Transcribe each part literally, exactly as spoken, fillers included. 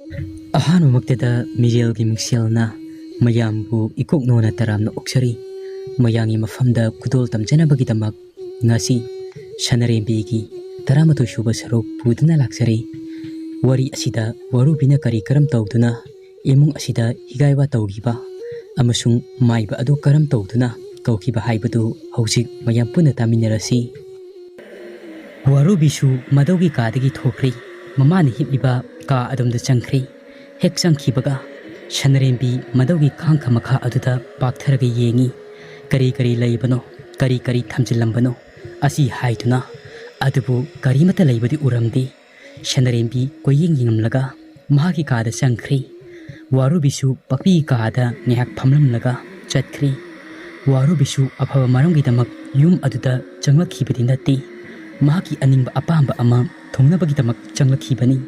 ꯑꯍꯥꯟꯕꯃꯛꯇꯗ ꯃꯤꯔꯦꯜꯒꯤ ꯃꯤꯡꯁꯦꯜꯅ ꯃꯌꯥꯝꯕꯨ ꯏꯀꯣꯛ ꯅꯣꯟꯅ ꯇꯔꯥꯝꯅ ꯑꯣꯛꯆꯔꯤ꯫ ꯃꯌꯥꯝꯒꯤ ꯃꯐꯝꯗ ꯈꯨꯗꯣꯜ ꯇꯝꯖꯅꯕꯒꯤꯗꯃꯛ ꯉꯁꯤ ꯁꯅꯔꯦꯝꯕꯤꯒꯤ ꯇꯔꯥꯃꯥꯊꯣꯏ ꯁꯨꯕ ꯁꯔꯨꯛ ꯄꯨꯗꯨꯅ ꯂꯥꯛꯆꯔꯤ꯫ ꯋꯥꯔꯤ ꯑꯁꯤꯗ ꯋꯥꯔꯨꯕꯤꯅ ꯀꯔꯤ ꯀꯔꯝ ꯇꯧꯗꯨꯅ ꯏꯃꯨꯡ ꯑꯁꯤꯗ ꯍꯤꯒꯥꯏꯋꯥ ꯇꯧꯈꯤꯕ ꯑꯃꯁꯨꯡ ꯃꯥꯏꯕ ꯑꯗꯨ ꯀꯔꯝ ꯇꯧꯗꯨꯅ ꯀꯧꯈꯤꯕ ꯍꯥꯏꯕꯗꯨ ꯍꯧꯖꯤꯛ ꯃꯌꯥꯝ ꯄꯨꯟꯅ ꯇꯥꯃꯤꯟꯅꯔꯁꯤ꯫ ꯋꯥꯔꯨꯕꯤꯁꯨ ꯃꯗꯧꯒꯤ ꯀꯥꯗꯒꯤ ꯊꯣꯛꯈ꯭ꯔꯦ꯫ ꯃꯃꯥꯅ ꯍꯤꯞꯂꯤꯕ ꯀꯥ ꯑꯗꯣꯝꯗ ꯆꯪꯈ꯭ꯔꯦ꯫ ꯍꯦꯛ ꯆꯪꯈꯤꯕꯒ ꯁꯅꯔꯦꯝꯕꯤ ꯃꯗꯧꯒꯤ ꯈꯥꯡꯈ ꯃꯈꯥ ꯑꯗꯨꯗ ꯄꯥꯛꯊꯔꯒ ꯌꯦꯡꯉꯤ꯫ ꯀꯔꯤ ꯀꯔꯤ ꯂꯩꯕꯅꯣ, ꯀꯔꯤ ꯀꯔꯤ ꯊꯝꯖꯤꯜꯂꯝꯕꯅꯣ, ꯑꯁꯤ ꯍꯥꯏꯗꯨꯅ꯫ ꯑꯗꯨꯕꯨ ꯀꯔꯤꯃꯠꯇ ꯂꯩꯕꯗꯤ ꯎꯔꯝꯗꯦ꯫ ꯁꯅꯔꯦꯝꯕꯤ ꯀꯣꯏꯌꯦꯡ ꯌꯦꯡꯂꯝꯂꯒ ꯃꯍꯥꯛꯀꯤ ꯀꯥꯗ ꯆꯪꯈ꯭ꯔꯦ꯫ ꯋꯥꯔꯨꯕꯤꯁꯨ ꯄꯥꯛꯄꯤꯒꯤ ꯀꯥꯗ ꯉꯥꯏꯍꯥꯛ ꯐꯝꯂꯝꯂꯒ ꯆꯠꯈ꯭ꯔꯦ꯫ ꯋꯥꯔꯨꯕꯤꯁꯨ ꯑꯐꯕ ꯃꯔꯝꯒꯤꯗꯃꯛ ꯌꯨꯝ ꯑꯗꯨꯗ ꯆꯪꯂꯛꯈꯤꯕꯗꯤ ꯅꯠꯇꯦ꯫ ꯃꯍꯥꯛꯀꯤ ꯑꯅꯤꯡꯕ ꯑꯄꯥꯝꯕ ꯑꯃ ꯊꯨꯡꯅꯕꯒꯤꯗꯃꯛ ꯆꯪꯂꯛꯈꯤꯕꯅꯤ꯫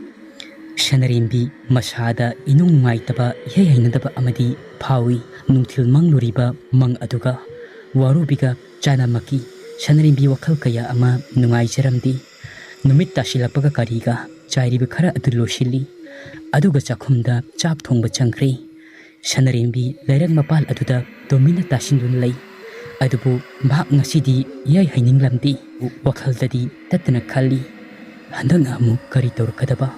ꯁꯅꯔꯦꯝꯕꯤ ꯃꯁꯥꯗ ꯏꯅꯨꯡ ꯅꯨꯡꯉꯥꯏꯇꯕ, ꯏꯍꯩ ꯍꯩꯅꯗꯕ ꯑꯃꯗꯤ ꯐꯥꯎꯏ꯫ ꯅꯨꯡꯊꯤꯜ ꯃꯪꯂꯨꯔꯤꯕ ꯃꯪ ꯑꯗꯨꯒ ꯋꯥꯔꯨꯕꯤꯒ ꯆꯥꯟꯅꯃꯛꯀꯤ ꯁꯅꯔꯦꯝꯕꯤ ꯋꯥꯈꯜ ꯀꯌꯥ ꯑꯃ ꯅꯨꯡꯉꯥꯏꯖꯔꯝꯗꯦ꯫ ꯅꯨꯃꯤꯠ ꯇꯥꯁꯤꯜꯂꯛꯄꯒ ꯀꯔꯤꯒ ꯆꯥꯏꯔꯤꯕ ꯈꯔ ꯑꯗꯨ ꯂꯣꯏꯁꯤꯜꯂꯤ꯫ ꯑꯗꯨꯒ ꯆꯥꯛꯈꯨꯝꯗ ꯆꯥꯛ ꯊꯣꯡꯕ ꯆꯪꯈ꯭ꯔꯦ꯫ ꯁꯅꯔꯦꯝꯕꯤ ꯂꯩꯔꯛ ꯃꯄꯥꯜ ꯑꯗꯨꯗ ꯇꯨꯃꯤꯟꯅ ꯇꯥꯁꯤꯟꯗꯨꯅ ꯂꯩ꯫ ꯑꯗꯨꯕꯨ ꯃꯍꯥꯛ ꯉꯁꯤꯗꯤ ꯏꯍꯩ ꯍꯩꯅꯤꯡꯂꯝꯗꯦ꯫ ꯋꯥꯈꯜꯗꯗꯤ ꯇꯠꯇꯅ ꯈꯜꯂꯤ, "ꯍꯟꯗꯛꯅ ꯑꯃꯨꯛ ꯀꯔꯤ ꯇꯧꯔꯛꯀꯗꯕ?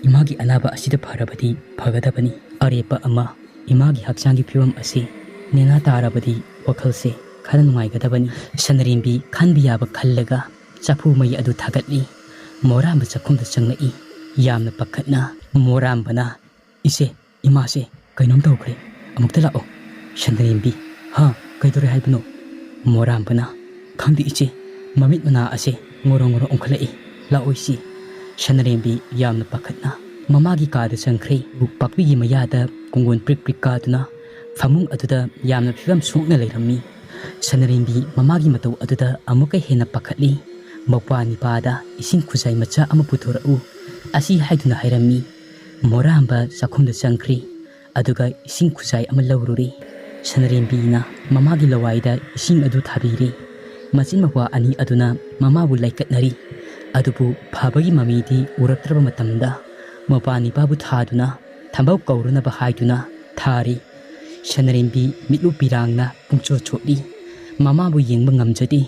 ꯏꯃꯥꯒꯤ ꯑꯅꯥꯕ ꯑꯁꯤꯗ ꯐꯔꯕꯗꯤ ꯐꯒꯗꯕꯅꯤ꯫ ꯑꯔꯦꯞꯄ ꯑꯃ ꯏꯃꯥꯒꯤ ꯍꯛꯆꯥꯡꯒꯤ ꯐꯤꯕꯝ ꯑꯁꯤ ꯅꯦꯅꯥ ꯇꯥꯔꯕꯗꯤ ꯋꯥꯈꯜꯁꯦ ꯈꯔ ꯅꯨꯡꯉꯥꯏꯒꯗꯕꯅꯤ꯫" ꯁꯅꯔꯦꯝꯕꯤ ꯈꯟꯕ ꯌꯥꯕ ꯈꯜꯂꯒ ꯆꯐꯨ ꯃꯩ ꯑꯗꯨ ꯊꯥꯒꯠꯂꯤ꯫ ꯃꯣꯔꯥꯝꯕ ꯆꯥꯛꯈꯨꯝꯗ ꯆꯪꯂꯛꯏ꯫ ꯌꯥꯝꯅ ꯄꯥꯈꯠꯅ ꯃꯣꯔꯥꯝꯕꯅ, "ꯏꯆꯦ, ꯏꯃꯥꯁꯦ ꯀꯩꯅꯣꯝ ꯇꯧꯈ꯭ꯔꯦ꯫ ꯑꯃꯨꯛꯇ ꯂꯥꯛꯑꯣ꯫" ꯁꯟꯗ꯭ꯔꯦꯝꯕꯤ, "ꯍꯥ, ꯀꯩꯗꯧꯔꯦ ꯍꯥꯏꯕꯅꯣ?" ꯃꯣꯔꯥꯝꯕꯅ, "ꯈꯪꯗꯦ ꯏꯆꯦ, ꯃꯃꯤꯠ ꯃꯅꯥ ꯑꯁꯦ ꯉꯣꯔꯣ ꯉꯣꯔꯣ ꯑꯣꯟꯈꯠꯂꯛꯏ꯫ ꯂꯥꯛꯑꯣ ꯏꯆꯦ꯫" ꯁꯟꯗ꯭ꯔꯦꯝꯕꯤ ꯌꯥꯝꯅ ꯄꯥꯈꯠꯅ ꯃꯃꯥꯒꯤ ꯀꯥꯗ ꯆꯪꯈ꯭ꯔꯦ꯫ ꯄꯥꯛꯄꯤꯒꯤ ꯃꯌꯥꯗ ꯀꯣꯡꯒꯣꯟ ꯄ꯭ꯔꯤꯛ ꯄ꯭ꯔꯤꯛ ꯀꯥꯗꯨꯅ ꯐꯃꯨꯡ ꯑꯗꯨꯗ ꯌꯥꯝꯅ ꯐꯤꯕꯝ ꯁꯣꯛꯅ ꯂꯩꯔꯝꯃꯤ꯫ ꯁꯟꯗ꯭ꯔꯦꯝꯕꯤ ꯃꯃꯥꯒꯤ ꯃꯇꯧ ꯑꯗꯨꯗ ꯑꯃꯨꯛꯀ ꯍꯦꯟꯅ ꯄꯥꯈꯠꯂꯤ꯫ ꯃꯧꯄ꯭ꯋꯥ ꯅꯤꯄꯥꯗ ꯏꯁꯤꯡ ꯈꯨꯖꯥꯏ ꯃꯆꯥ ꯑꯃ ꯄꯨꯊꯣꯔꯛꯎ, ꯑꯁꯤ ꯍꯥꯏꯗꯨꯅ ꯍꯥꯏꯔꯝꯃꯤ꯫ ꯃꯣꯔꯥꯝꯕ ꯆꯥꯛꯈꯨꯝꯗ ꯆꯪꯈ꯭ꯔꯤ꯫ ꯑꯗꯨꯒ ꯏꯁꯤꯡ ꯈꯨꯖꯥꯏ ꯑꯃ ꯂꯧꯔꯨꯔꯦ꯫ ꯁꯅꯔꯦꯝꯕꯤꯅ ꯃꯃꯥꯒꯤ ꯂꯋꯥꯏꯗ ꯏꯁꯤꯡ ꯑꯗꯨ ꯊꯥꯕꯤꯔꯦ꯫ ꯃꯆꯤꯟ ꯃꯧꯄ꯭ꯋꯥ ꯑꯅꯤ ꯑꯗꯨꯅ ꯃꯃꯥꯕꯨ ꯂꯥꯏꯀꯠꯅꯔꯤ꯫ ꯑꯗꯨꯕꯨ ꯐꯕꯒꯤ ꯃꯃꯤꯗꯤ ꯎꯔꯛꯇ꯭ꯔꯕ ꯃꯇꯝꯗ ꯃꯄꯥ ꯅꯤꯄꯥꯕꯨ ꯊꯥꯗꯨꯅ ꯊꯝꯕꯧ ꯀꯧꯔꯨꯅꯕ ꯍꯥꯏꯗꯨꯅ ꯊꯥꯔꯤ꯫ ꯁꯅꯔꯦꯝꯕꯤ ꯃꯤꯠꯂꯨ ꯄꯤꯔꯥꯡꯅ ꯄꯨꯡꯆꯣꯠ ꯆꯣꯠꯂꯤ꯫ ꯃꯃꯥꯕꯨ ꯌꯦꯡꯕ ꯉꯝꯖꯗꯦ꯫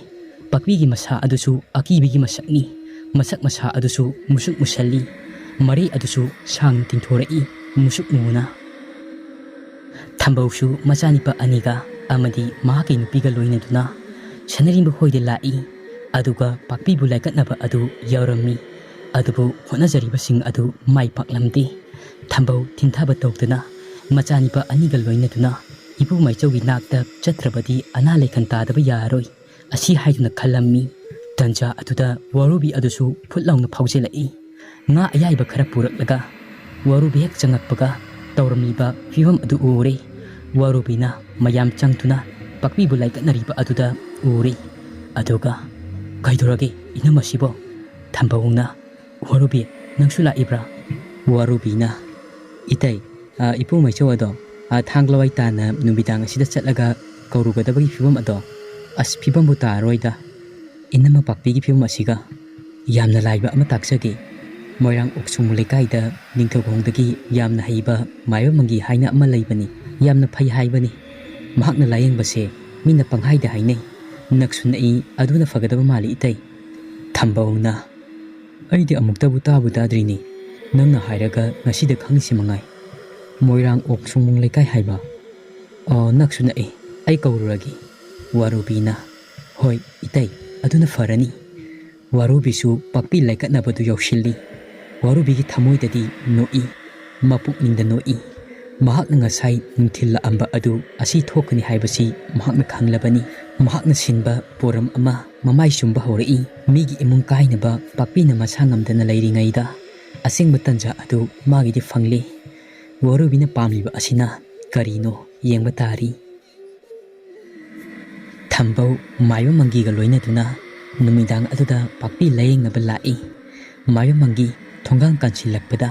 ꯄꯥꯛꯄꯤꯒꯤ ꯃꯁꯥ ꯑꯗꯨꯁꯨ ꯑꯀꯤꯕꯒꯤ ꯃꯁꯛꯅꯤ꯫ ꯃꯁꯛ ꯃꯁꯥ ꯑꯗꯨꯁꯨ ꯃꯨꯁꯨꯛ ꯃꯨꯁꯜꯂꯤ꯫ ꯃꯔꯩ ꯑꯗꯨꯁꯨ ꯁꯥꯡꯅ ꯇꯤꯡꯊꯣꯔꯛꯏ, ꯃꯨꯁꯨꯛ ꯃꯨꯅ꯫ ꯊꯝꯕꯧꯁꯨ ꯃꯆꯥꯅꯤꯄꯥ ꯑꯅꯤꯒ ꯑꯃꯗꯤ ꯃꯍꯥꯛꯀꯤ ꯅꯨꯄꯤꯒ ꯂꯣꯏꯅꯗꯨꯅ ꯁꯅꯔꯦꯝꯕꯤ ꯍꯣꯏꯗ ꯂꯥꯛꯏ꯫ ꯑꯗꯨꯒ ꯄꯥꯛꯄꯤꯕꯨ ꯂꯥꯏꯀꯠꯅꯕ ꯑꯗꯨ ꯌꯥꯎꯔꯝꯃꯤ꯫ ꯑꯗꯨꯕꯨ ꯍꯣꯠꯅꯖꯔꯤꯕꯁꯤꯡ ꯑꯗꯨ ꯃꯥꯏ ꯄꯥꯛꯂꯝꯗꯦ꯫ ꯊꯝꯕꯧ ꯊꯤꯟꯊꯕ ꯇꯧꯗꯨꯅ ꯃꯆꯥꯅꯤꯄꯥ ꯑꯅꯤꯒ ꯂꯣꯏꯅꯗꯨꯅ ꯏꯄꯨ ꯃꯥꯏꯆꯧꯒꯤ ꯅꯥꯛꯇ ꯆꯠꯇ꯭ꯔꯕꯗꯤ ꯑꯅꯥ ꯂꯥꯏꯈꯟ ꯇꯥꯗꯕ ꯌꯥꯔꯔꯣꯏ, ꯑꯁꯤ ꯍꯥꯏꯗꯨꯅ ꯈꯜꯂꯝꯃꯤ꯫ ꯇꯟꯖꯥ ꯑꯗꯨꯗ ꯋꯥꯔꯨꯕꯤ ꯑꯗꯨꯁꯨ ꯐꯨꯠ ꯂꯥꯎꯅ ꯐꯥꯎꯖꯤꯜꯂꯛꯏ꯫ ꯉꯥ ꯑꯌꯥꯏꯕ ꯈꯔ ꯄꯨꯔꯛꯂꯒ ꯋꯥꯔꯨꯕꯤ ꯍꯦꯛ ꯆꯪꯉꯛꯄꯒ ꯇꯧꯔꯝꯃꯤꯕ ꯐꯤꯕꯝ ꯑꯗꯨ ꯎꯔꯦ꯫ ꯋꯥꯔꯨꯕꯤꯅ ꯃꯌꯥꯝ ꯆꯪꯗꯨꯅ ꯄꯥꯛꯄꯤꯕꯨ ꯂꯥꯏꯀꯠꯅꯔꯤꯕ ꯑꯗꯨꯗ ꯎꯔꯦ꯫ ꯑꯗꯨꯒ, "ꯀꯩꯗꯧꯔꯒꯦ ꯏꯅꯝꯃꯁꯤꯕꯣ?" ꯊꯝꯕꯧꯅ, "ꯋꯥꯔꯨꯕꯤ, ꯅꯪꯁꯨ ꯂꯥꯛꯏꯕ꯭ꯔꯥ?" ꯋꯥꯔꯨꯕꯤꯅ, "ꯏꯇꯩ, ꯑ, ꯏꯄꯨ ꯃꯩꯆꯧ ꯑꯗꯣ, ꯑ, ꯊꯥꯡ ꯂꯋꯥꯏ ꯇꯥꯅ ꯅꯨꯃꯤꯗꯥꯡ ꯑꯁꯤꯗ ꯆꯠꯂꯒ ꯀꯧꯔꯨꯒꯗꯕꯒꯤ ꯐꯤꯕꯝ ꯑꯗꯣ, ꯑꯁ, ꯐꯤꯕꯝꯕꯨ ꯇꯥꯔꯔꯣꯏꯗ꯫ ꯏꯅꯝꯃ ꯄꯥꯛꯄꯤꯒꯤ ꯐꯤꯕꯝ ꯑꯁꯤꯒ ꯌꯥꯝꯅ ꯂꯥꯏꯕ ꯑꯃ ꯇꯥꯛꯆꯒꯦ꯫ ꯃꯣꯏꯔꯥꯡ ꯑꯣꯛꯁꯨꯡ ꯂꯩꯀꯥꯏꯗ ꯅꯤꯡꯊꯧꯈꯣꯡꯗꯒꯤ ꯌꯥꯝꯅ ꯍꯩꯕ ꯃꯥꯏꯕ ꯃꯪꯒꯤ ꯍꯥꯏꯅ ꯑꯃ ꯂꯩꯕꯅꯤ꯫ ꯌꯥꯝꯅ ꯐꯩ ꯍꯥꯏꯕꯅꯤ꯫ ꯃꯍꯥꯛꯅ ꯂꯥꯌꯦꯡꯕꯁꯦ ꯃꯤꯅ ꯄꯪꯍꯥꯏꯗ ꯍꯥꯏꯅꯩ꯫ ꯅꯛꯁꯨ ꯅꯛꯏ, ꯑꯗꯨꯅ ꯐꯒꯗꯕ ꯃꯥꯜꯂꯤ ꯏꯇꯩ꯫" ꯊꯝꯕꯧꯅ, "ꯑꯩꯗꯤ ꯑꯃꯨꯛꯇꯕꯨ ꯇꯥꯕꯨ ꯇꯥꯗ꯭ꯔꯤꯅꯦ꯫ ꯅꯪꯅ ꯍꯥꯏꯔꯒ ꯉꯁꯤꯗ ꯈꯪꯉꯤꯁꯤ ꯃꯉꯥꯏ꯫ ꯃꯣꯏꯔꯥꯡ ꯑꯣꯛ ꯁꯨꯡꯕꯨꯡ ꯂꯩꯀꯥꯏ ꯍꯥꯏꯕ? ꯑꯣ, ꯅꯛꯁꯨ ꯅꯛꯏ꯫ ꯑꯩ ꯀꯧꯔꯨꯔꯒꯦ꯫" ꯋꯥꯔꯨꯕꯤꯅ, "ꯍꯣꯏ, ꯏꯇꯩ, ꯑꯗꯨꯅ ꯐꯔꯅꯤ꯫" ꯋꯥꯔꯨꯕꯤꯁꯨ ꯄꯥꯛꯄꯤ ꯂꯥꯏꯀꯠꯅꯕꯗꯨ ꯌꯥꯎꯁꯤꯜꯂꯤ꯫ ꯋꯥꯔꯨꯕꯤꯒꯤ ꯊꯃꯣꯏꯗꯗꯤ ꯅꯣꯛꯏ, ꯃꯄꯨꯛꯅꯤꯡꯗ ꯅꯣꯛꯏ꯫ ꯃꯍꯥꯛꯅ ꯉꯁꯥꯏ ꯅꯨꯡꯊꯤꯜ ꯂꯥꯛꯑꯝꯕ ꯑꯗꯨ ꯑꯁꯤ ꯊꯣꯛꯀꯅꯤ ꯍꯥꯏꯕꯁꯤ ꯃꯍꯥꯛꯅ ꯈꯪꯂꯕꯅꯤ꯫ ꯃꯍꯥꯛꯅ ꯁꯤꯟꯕ ꯄꯣꯔꯝ ꯑꯃ ꯃꯃꯥꯏ ꯆꯨꯝꯕ ꯍꯧꯔꯛꯏ꯫ ꯃꯤꯒꯤ ꯏꯃꯨꯡ ꯀꯥꯏꯅꯕ ꯄꯥꯛꯄꯤꯅ ꯃꯁꯥ ꯉꯝꯗꯅ ꯂꯩꯔꯤꯉꯩꯗ ꯑꯁꯦꯡꯕ ꯇꯟꯖꯥ ꯑꯗꯨ ꯃꯥꯒꯤꯗꯤ ꯐꯪꯂꯦ꯫ ꯋꯥꯔꯨꯕꯤꯅ ꯄꯥꯝꯂꯤꯕ ꯑꯁꯤꯅ ꯀꯔꯤꯅꯣ ꯌꯦꯡꯕ ꯇꯥꯔꯤ꯫ ꯊꯝꯕꯧ ꯃꯥꯏꯕ ꯃꯪꯒꯤꯒ ꯂꯣꯏꯅꯗꯨꯅ ꯅꯨꯃꯤꯗꯥꯡ ꯑꯗꯨꯗ ꯄꯥꯛꯄꯤ ꯂꯥꯌꯦꯡꯅꯕ ꯂꯥꯛꯏ꯫ ꯃꯥꯏꯕ ꯃꯪꯒꯤ ꯊꯣꯡꯒꯥꯡ ꯀꯥꯟꯁꯤꯜꯂꯛꯄꯗ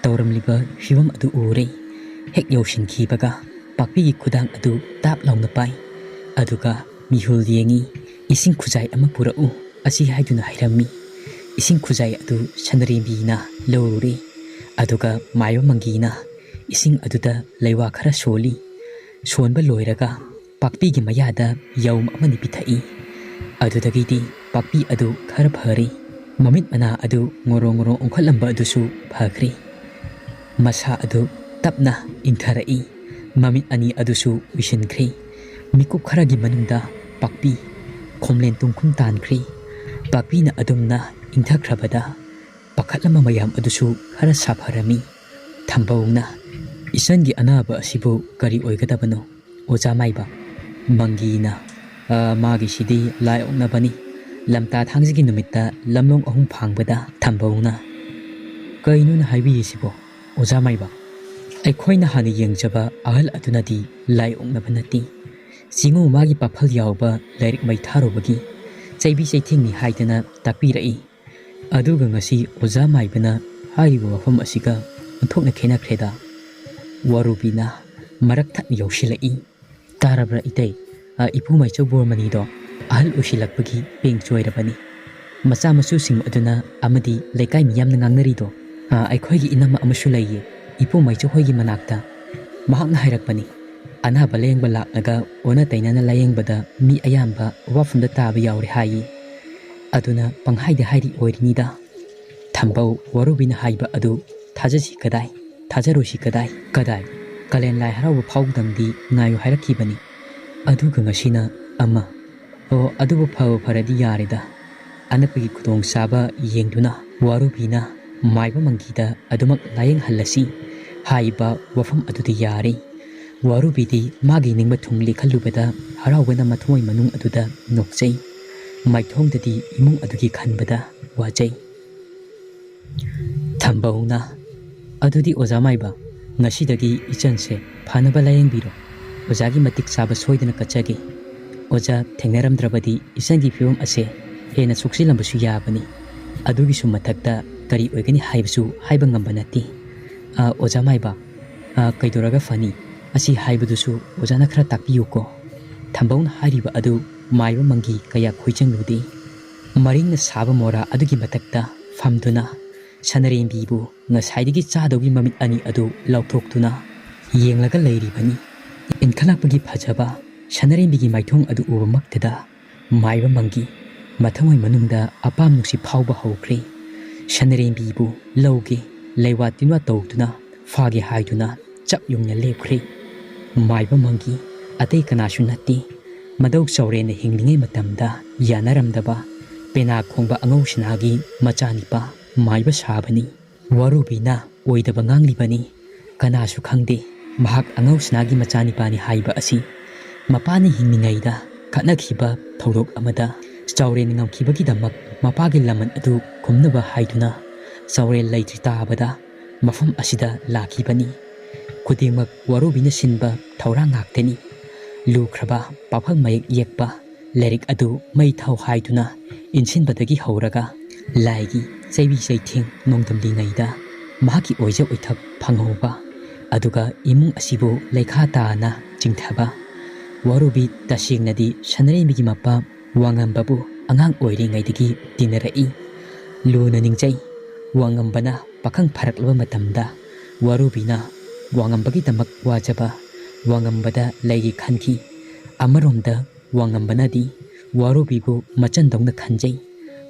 ꯇꯧꯔꯝꯂꯤꯕ ꯐꯤꯕꯝ ꯑꯗꯨ ꯎꯔꯦ꯫ ꯍꯦꯛ ꯌꯧꯁꯤꯟꯈꯤꯕꯒ ꯄꯥꯛꯄꯤꯒꯤ ꯈꯨꯗꯥꯡ ꯑꯗꯨ ꯇꯥꯞ ꯂꯥꯎꯅ ꯄꯥꯏ꯫ ꯑꯗꯨꯒ ꯃꯤꯍꯨꯜ ꯌꯦꯡꯉꯤ꯫ "ꯏꯁꯤꯡ ꯈꯨꯖꯥꯏ ꯑꯃ ꯄꯨꯔꯛꯎ" ꯑꯁꯤ ꯍꯥꯏꯗꯨꯅ ꯍꯥꯏꯔꯝꯃꯤ꯫ ꯏꯁꯤꯡ ꯈꯨꯖꯥꯏ ꯑꯗꯨ ꯁꯅꯔꯦꯝꯕꯤꯅ ꯂꯧꯔꯨꯔꯦ꯫ ꯑꯗꯨꯒ ꯃꯥꯏꯕ ꯃꯪꯒꯤꯅ ꯏꯁꯤꯡ ꯑꯗꯨꯗ ꯂꯩꯋꯥ ꯈꯔ ꯁꯣꯜꯂꯤ꯫ ꯁꯣꯟꯕ ꯂꯣꯏꯔꯒ ꯄꯥꯛꯄꯤꯒꯤ ꯃꯌꯥꯗ ꯌꯥꯎꯝ ꯑꯃꯅꯤ ꯄꯤꯊꯛꯏ꯫ ꯑꯗꯨꯗꯒꯤꯗꯤ ꯄꯥꯛꯄꯤ ꯑꯗꯨ ꯈꯔ ꯐꯔꯦ꯫ ꯃꯃꯤꯠ ꯃꯅꯥ ꯑꯗꯨ ꯉꯣꯔꯣ ꯉꯣꯔꯣ ꯑꯣꯟꯈꯠꯂꯝꯕ ꯑꯗꯨꯁꯨ ꯐꯈ꯭ꯔꯦ꯫ ꯃꯁꯥ ꯑꯗꯨ ꯇꯞꯅ ꯏꯪꯊꯔꯛꯏ꯫ ꯃꯃꯤꯠ ꯑꯅꯤ ꯑꯗꯨꯁꯨ ꯎꯏꯁꯤꯟꯈ꯭ꯔꯦ꯫ ꯃꯤꯀꯨꯞ ꯈꯔꯒꯤ ꯃꯅꯨꯡꯗ ꯄꯥꯛꯄꯤ ꯈꯣꯝꯂꯦꯟ ꯇꯨꯝꯈꯨꯝ ꯇꯥꯟꯈ꯭ꯔꯦ꯫ ꯄꯥꯛꯄꯤꯅ ꯑꯗꯨꯝꯅ ꯏꯪꯊꯈ꯭ꯔꯕꯗ ꯄꯥꯈꯠꯂꯝꯕ ꯃꯌꯥꯝ ꯑꯗꯨꯁꯨ ꯈꯔ ꯁꯥꯐꯔꯝꯃꯤ꯫ ꯊꯝꯕꯧꯅ, "ꯏꯆꯟꯒꯤ ꯑꯅꯥꯕ ꯑꯁꯤꯕꯨ ꯀꯔꯤ ꯑꯣꯏꯒꯗꯕꯅꯣ, ꯑꯣꯖꯥ ꯃꯥꯏꯕ?" ꯃꯪꯒꯤꯅ, "ꯑ, ꯃꯥꯒꯤꯁꯤꯗꯤ ꯂꯥꯏ ꯑꯣꯛꯅꯕꯅꯤ꯫ ꯂꯝꯇꯥ ꯊꯥꯡꯖꯒꯤ ꯅꯨꯃꯤꯠꯇ ꯂꯝꯂꯣꯡ ꯑꯍꯨꯝ ꯐꯥꯡꯕꯗ" ꯊꯝꯕꯧꯅ, "ꯀꯩꯅꯣꯅ ꯍꯥꯏꯕꯤꯔꯤꯁꯤꯕꯣ, ꯑꯣꯖꯥ ꯃꯥꯏꯕ? ꯑꯩꯈꯣꯏꯅ ꯍꯥꯟꯅ ꯌꯦꯡꯖꯕ ꯑꯍꯜ ꯑꯗꯨꯅꯗꯤ ꯂꯥꯏ ꯑꯣꯛꯅꯕ ꯅꯠꯇꯦ꯫ ꯆꯤꯡꯉꯨ ꯃꯥꯒꯤ ꯄꯥꯐꯜ ꯌꯥꯎꯕ ꯂꯥꯏꯔꯤꯛ ꯃꯩ ꯊꯥꯔꯨꯕꯒꯤ ꯆꯩꯕꯤ ꯆꯩꯊꯦꯡꯅꯤ ꯍꯥꯏꯗꯅ ꯇꯥꯛꯄꯤꯔꯛꯏ꯫ ꯑꯗꯨꯒ ꯉꯁꯤ ꯑꯣꯖꯥ ꯃꯥꯏꯕꯅ ꯍꯥꯏꯔꯤꯕ ꯋꯥꯐꯝ ꯑꯁꯤꯒ ꯑꯣꯟꯊꯣꯛꯅ ꯈꯦꯠꯅꯈ꯭ꯔꯦꯗ꯫" ꯋꯥꯔꯨꯕꯤꯅ ꯃꯔꯛ ꯊꯠꯅ ꯌꯧꯁꯤꯜꯂꯛꯏ꯫ "ꯇꯥꯔꯕ꯭ꯔꯥ ꯏꯇꯩ? ꯑ, ꯏꯄꯨ ꯃꯥꯏꯆꯧ ꯕꯣꯔꯃꯅꯤꯗꯣ ꯑꯍꯜ ꯑꯣꯏꯁꯤꯜꯂꯛꯄꯒꯤ ꯄꯦꯡ ꯆꯣꯏꯔꯕꯅꯤ꯫ ꯃꯆꯥ ꯃꯁꯨꯁꯤꯡ ꯑꯗꯨꯅ ꯑꯃꯗꯤ ꯂꯩꯀꯥꯏ ꯃꯤꯌꯥꯝꯅ ꯉꯥꯡꯅꯔꯤꯗꯣ, ꯑ, ꯑꯩꯈꯣꯏꯒꯤ ꯏꯅꯝꯃ ꯑꯃꯁꯨ ꯂꯩꯌꯦ, ꯏꯄꯨ ꯃꯥꯏꯆꯧ ꯍꯣꯏꯒꯤ ꯃꯅꯥꯛꯇ꯫ ꯃꯍꯥꯛꯅ ꯍꯥꯏꯔꯛꯄꯅꯤ꯫ ꯑꯅꯥꯕ ꯂꯥꯌꯦꯡꯕ ꯂꯥꯛꯂꯒ ꯑꯣꯟꯅ ꯇꯩꯅꯅ ꯂꯥꯌꯦꯡꯕꯗ ꯃꯤ ꯑꯌꯥꯝꯕ ꯋꯥꯐꯝꯗ ꯇꯥꯕ ꯌꯥꯎꯔꯦ ꯍꯥꯏꯌꯦ꯫ ꯑꯗꯨꯅ ꯄꯪꯍꯥꯏꯗ ꯍꯥꯏꯔꯤ ꯑꯣꯏꯔꯤꯅꯤꯗ꯫" ꯊꯝꯕꯧ ꯋꯥꯔꯨꯕꯤꯅ ꯍꯥꯏꯕ ꯑꯗꯨ ꯊꯥꯖꯁꯤ ꯀꯗꯥꯏ, ꯊꯥꯖꯔꯣꯏꯁꯤ ꯀꯗꯥꯏ, ꯀꯗꯥꯏ? ꯀꯥꯂꯦꯟ ꯂꯥꯏ ꯍꯔꯥꯎꯕ ꯐꯥꯎꯕꯗꯪꯗꯤ ꯉꯥꯏꯌꯨ ꯍꯥꯏꯔꯛꯈꯤꯕꯅꯤ꯫ ꯑꯗꯨꯒ ꯉꯁꯤꯅ ꯑꯃ꯫ ꯑꯣ, ꯑꯗꯨꯕꯨ ꯐꯕꯨ ꯐꯔꯗꯤ ꯌꯥꯔꯦꯗ꯫ ꯑꯅꯛꯄꯒꯤ ꯈꯨꯗꯣꯡꯆꯥꯕ ꯌꯦꯡꯗꯨꯅ ꯋꯥꯔꯨꯕꯤꯅ ꯃꯥꯏꯕ ꯃꯪꯒꯤꯗ ꯑꯗꯨꯃꯛ ꯂꯥꯌꯦꯡꯍꯜꯂꯁꯤ ꯍꯥꯏꯕ ꯋꯥꯐꯝ ꯑꯗꯨꯗ ꯌꯥꯔꯦ꯫ ꯋꯥꯔꯨꯕꯤꯗꯤ ꯃꯥꯒꯤ ꯅꯤꯡꯕ ꯊꯨꯡꯂꯦ ꯈꯜꯂꯨꯕꯗ ꯍꯔꯥꯎꯕꯅ ꯃꯊꯃꯣꯏ ꯃꯅꯨꯡ ꯑꯗꯨꯗ ꯅꯣꯛꯆꯩ꯫ ꯃꯥꯏꯊꯣꯡꯗꯗꯤ ꯏꯃꯨꯡ ꯑꯗꯨꯒꯤ ꯈꯟꯕꯗ ꯋꯥꯖꯩ꯫ ꯊꯝꯕꯧꯅ, "ꯑꯗꯨꯗꯤ ꯑꯣꯖꯥ ꯃꯥꯏꯕ, ꯉꯁꯤꯗꯒꯤ ꯏꯆꯟꯁꯦ ꯐꯅꯕ ꯂꯥꯌꯦꯡꯕꯤꯔꯣ꯫ ꯑꯣꯖꯥꯒꯤ ꯃꯇꯤꯛ ꯆꯥꯕ ꯁꯣꯏꯗꯅ ꯀꯠꯆꯒꯦ꯫ ꯑꯣꯖꯥ ꯊꯦꯡꯅꯔꯝꯗ꯭ꯔꯕꯗꯤ ꯏꯆꯟꯒꯤ ꯐꯤꯕꯝ ꯑꯁꯦ ꯍꯦꯟꯅ ꯁꯣꯛꯆꯤꯜꯂꯝꯕꯁꯨ ꯌꯥꯕꯅꯤ꯫ ꯑꯗꯨꯒꯤꯁꯨ ꯃꯊꯛꯇ ꯀꯔꯤ ꯑꯣꯏꯒꯅꯤ ꯍꯥꯏꯕꯁꯨ ꯍꯥꯏꯕ ꯉꯝꯕ ꯅꯠꯇꯦ꯫ ꯑ, ꯑꯣꯖꯥ ꯃꯥꯏꯕ, ꯑ, ꯀꯩꯗꯧꯔꯒ ꯐꯅꯤ? ꯑꯁꯤ ꯍꯥꯏꯕꯗꯨꯁꯨ ꯑꯣꯖꯥꯅ ꯈꯔ ꯇꯥꯛꯄꯤꯌꯨꯀꯣ꯫" ꯊꯝꯕꯧꯅ ꯍꯥꯏꯔꯤꯕ ꯑꯗꯨ ꯃꯥꯏꯕ ꯃꯪꯒꯤ ꯀꯌꯥ ꯈꯣꯏꯆꯪꯂꯨꯗꯦ꯫ ꯃꯔꯤꯡꯅ ꯁꯥꯕ ꯃꯣꯔꯥ ꯑꯗꯨꯒꯤ ꯃꯊꯛꯇ ꯐꯝꯗꯨꯅ ꯁꯅꯔꯦꯝꯕꯤꯕꯨ ꯉꯁꯥꯏꯗꯒꯤ ꯆꯥꯗꯧꯒꯤ ꯃꯃꯤꯠ ꯑꯅꯤ ꯑꯗꯨ ꯂꯥꯎꯊꯣꯛꯇꯨꯅ ꯌꯦꯡꯂꯒ ꯂꯩꯔꯤꯕꯅꯤ꯫ ꯏꯟꯈꯠꯂꯛꯄꯒꯤ ꯐꯖꯕ ꯁꯅꯔꯦꯝꯕꯤꯒꯤ ꯃꯥꯏꯊꯣꯡ ꯑꯗꯨ ꯎꯕꯃꯛꯇꯗ ꯃꯥꯏꯕ ꯃꯪꯒꯤ ꯃꯊꯃꯣꯏ ꯃꯅꯨꯡꯗ ꯑꯄꯥꯝ ꯅꯨꯡꯁꯤ ꯐꯥꯎꯕ ꯍꯧꯈ꯭ꯔꯦ꯫ ꯁꯅꯔꯦꯝꯕꯤꯕꯨ ꯂꯧꯒꯦ, ꯂꯩꯋꯥ ꯇꯤꯟꯋꯥ ꯇꯧꯗꯨꯅ ꯐꯥꯒꯦ ꯍꯥꯏꯗꯨꯅ ꯆꯞ ꯌꯨꯡꯅ ꯂꯦꯞꯈ꯭ꯔꯦ꯫ ꯃꯥꯏꯕ ꯃꯪꯒꯤ ꯑꯇꯩ ꯀꯅꯥꯁꯨ ꯅꯠꯇꯦ, ꯃꯗꯧ ꯆꯥꯎꯔꯦꯟꯅ ꯍꯤꯡꯂꯤꯉꯩ ꯃꯇꯝꯗ ꯌꯥꯅꯔꯝꯗꯕ ꯄꯦꯅꯥ ꯈꯣꯡꯕ ꯑꯉꯧ ꯁꯅꯥꯒꯤ ꯃꯆꯥꯅꯤꯄꯥ ꯃꯥꯏꯕ ꯁꯥꯕꯅꯤ꯫ ꯋꯥꯔꯨꯕꯤꯅ ꯑꯣꯏꯗꯕ ꯉꯥꯡꯂꯤꯕꯅꯤ꯫ ꯀꯅꯥꯁꯨ ꯈꯪꯗꯦ ꯃꯍꯥꯛ ꯑꯉꯧ ꯁꯅꯥꯒꯤ ꯃꯆꯥꯅꯤꯄꯥꯅꯤ ꯍꯥꯏꯕ ꯑꯁꯤ꯫ ꯃꯄꯥꯅ ꯍꯤꯡꯂꯤꯉꯩꯗ ꯈꯠꯅꯈꯤꯕ ꯊꯧꯗꯣꯛ ꯑꯃꯗ ꯆꯥꯎꯔꯦꯟ ꯉꯝꯈꯤꯕꯒꯤꯗꯃꯛ ꯃꯄꯥꯒꯤ ꯂꯃꯟ ꯑꯗꯨ ꯈꯨꯝꯅꯕ ꯍꯥꯏꯗꯨꯅ ꯆꯥꯎꯔꯦꯟ ꯂꯩꯇ꯭ꯔꯤ ꯇꯥꯕꯗ ꯃꯐꯝ ꯑꯁꯤꯗ ꯂꯥꯛꯈꯤꯕꯅꯤ꯫ ꯈꯨꯗꯤꯡꯃꯛ ꯋꯥꯔꯨꯕꯤꯅ ꯁꯤꯟꯕ ꯊꯧꯔꯥꯡ ꯉꯥꯛꯇꯅꯤ꯫ ꯂꯨꯈ꯭ꯔꯕ ꯄꯥꯐꯜ ꯃꯌꯦꯛ ꯌꯦꯛꯄ ꯂꯥꯏꯔꯤꯛ ꯑꯗꯨ ꯃꯩ ꯊꯥꯎ ꯍꯥꯏꯗꯨꯅ ꯏꯟꯁꯤꯟꯕꯗꯒꯤ ꯍꯧꯔꯒ ꯂꯥꯏꯒꯤ ꯆꯩꯕꯤ ꯆꯩꯊꯦꯡ ꯅꯣꯡꯗꯝꯂꯤꯉꯩꯗ ꯃꯍꯥꯛꯀꯤ ꯑꯣꯏꯖ ꯑꯣꯏꯊꯛ ꯐꯪꯍꯧꯕ, ꯑꯗꯨꯒ ꯏꯃꯨꯡ ꯑꯁꯤꯕꯨ ꯂꯩꯈꯥ ꯇꯥꯅ ꯆꯤꯡꯊꯕ꯫ ꯋꯥꯔꯨꯕꯤ ꯇꯁꯦꯡꯅꯗꯤ ꯁꯅꯔꯦꯝꯕꯤꯒꯤ ꯃꯄꯥ ꯋꯥꯉꯝꯕꯕꯨ ꯑꯉꯥꯡ ꯑꯣꯏꯔꯤꯉꯩꯗꯒꯤ ꯇꯤꯟꯅꯔꯛꯏ꯫ ꯂꯨꯅ ꯅꯤꯡꯖꯩ꯫ ꯋꯥꯉꯝꯕꯅ ꯄꯥꯈꯪ ꯐꯥꯔꯛꯂꯕ ꯃꯇꯝꯗ ꯋꯥꯔꯨꯕꯤꯅ ꯋꯥꯉꯝꯕꯒꯤꯗꯃꯛ ꯋꯥꯖꯕ ꯋꯥꯉꯝꯕꯗ ꯂꯩꯒꯦ ꯈꯟꯈꯤ꯫ ꯑꯃꯔꯣꯝꯗ ꯋꯥꯉꯝꯕꯅꯗꯤ ꯋꯥꯔꯨꯕꯤꯕꯨ ꯃꯆꯟꯗꯧꯅ ꯈꯟꯖꯩ꯫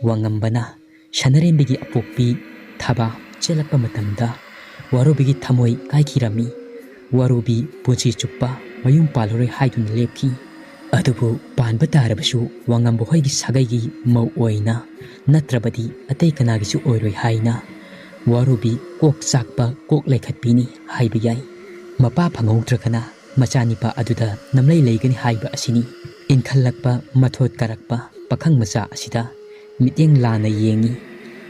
ꯋꯥꯉꯝꯕꯅ ꯁꯅꯔꯦꯝꯕꯤꯒꯤ ꯑꯄꯣꯛꯄꯤ ꯊꯕꯥ ꯆꯦꯜꯂꯛꯄ ꯃꯇꯝꯗ ꯋꯥꯔꯨꯕꯤꯒꯤ ꯊꯃꯣꯏ ꯀꯥꯏꯈꯤꯔꯝꯃꯤ꯫ ꯋꯥꯔꯨꯕꯤ ꯄꯨꯟꯁꯤ ꯆꯨꯞꯄ ꯃꯌꯨꯝ ꯄꯥꯜꯂꯔꯣꯏ ꯍꯥꯏꯗꯨꯅ ꯂꯦꯞꯈꯤ꯫ ꯑꯗꯨꯕꯨ ꯄꯥꯟꯕ ꯇꯥꯔꯕꯁꯨ ꯋꯥꯉꯝꯕ ꯍꯣꯏꯒꯤ ꯁꯥꯒꯩꯒꯤ ꯃꯧ ꯑꯣꯏꯅ ꯅꯠꯇ꯭ꯔꯕꯗꯤ ꯑꯇꯩ ꯀꯅꯥꯒꯤꯁꯨ ꯑꯣꯏꯔꯣꯏ ꯍꯥꯏꯅ ꯋꯥꯔꯨꯕꯤ ꯀꯣꯛ ꯆꯥꯛꯄ ꯀꯣꯛ ꯂꯩꯈꯠꯄꯤꯅꯤ ꯍꯥꯏꯕ ꯌꯥꯏ꯫ ꯃꯄꯥ ꯐꯪꯍꯧꯗ꯭ꯔꯒꯅ ꯃꯆꯥꯅꯤꯄꯥ ꯑꯗꯨꯗ ꯅꯝꯂꯩ ꯂꯩꯒꯅꯤ ꯍꯥꯏꯕ ꯑꯁꯤꯅꯤ꯫ ꯏꯟꯈꯠꯂꯛꯄ ꯃꯊꯣꯠ ꯀꯥꯔꯛꯄ ꯄꯥꯈꯪ ꯃꯆꯥ ꯑꯁꯤꯗ ꯃꯤꯠꯌꯦꯡ ꯂꯥꯟꯅ ꯌꯦꯡꯉꯤ꯫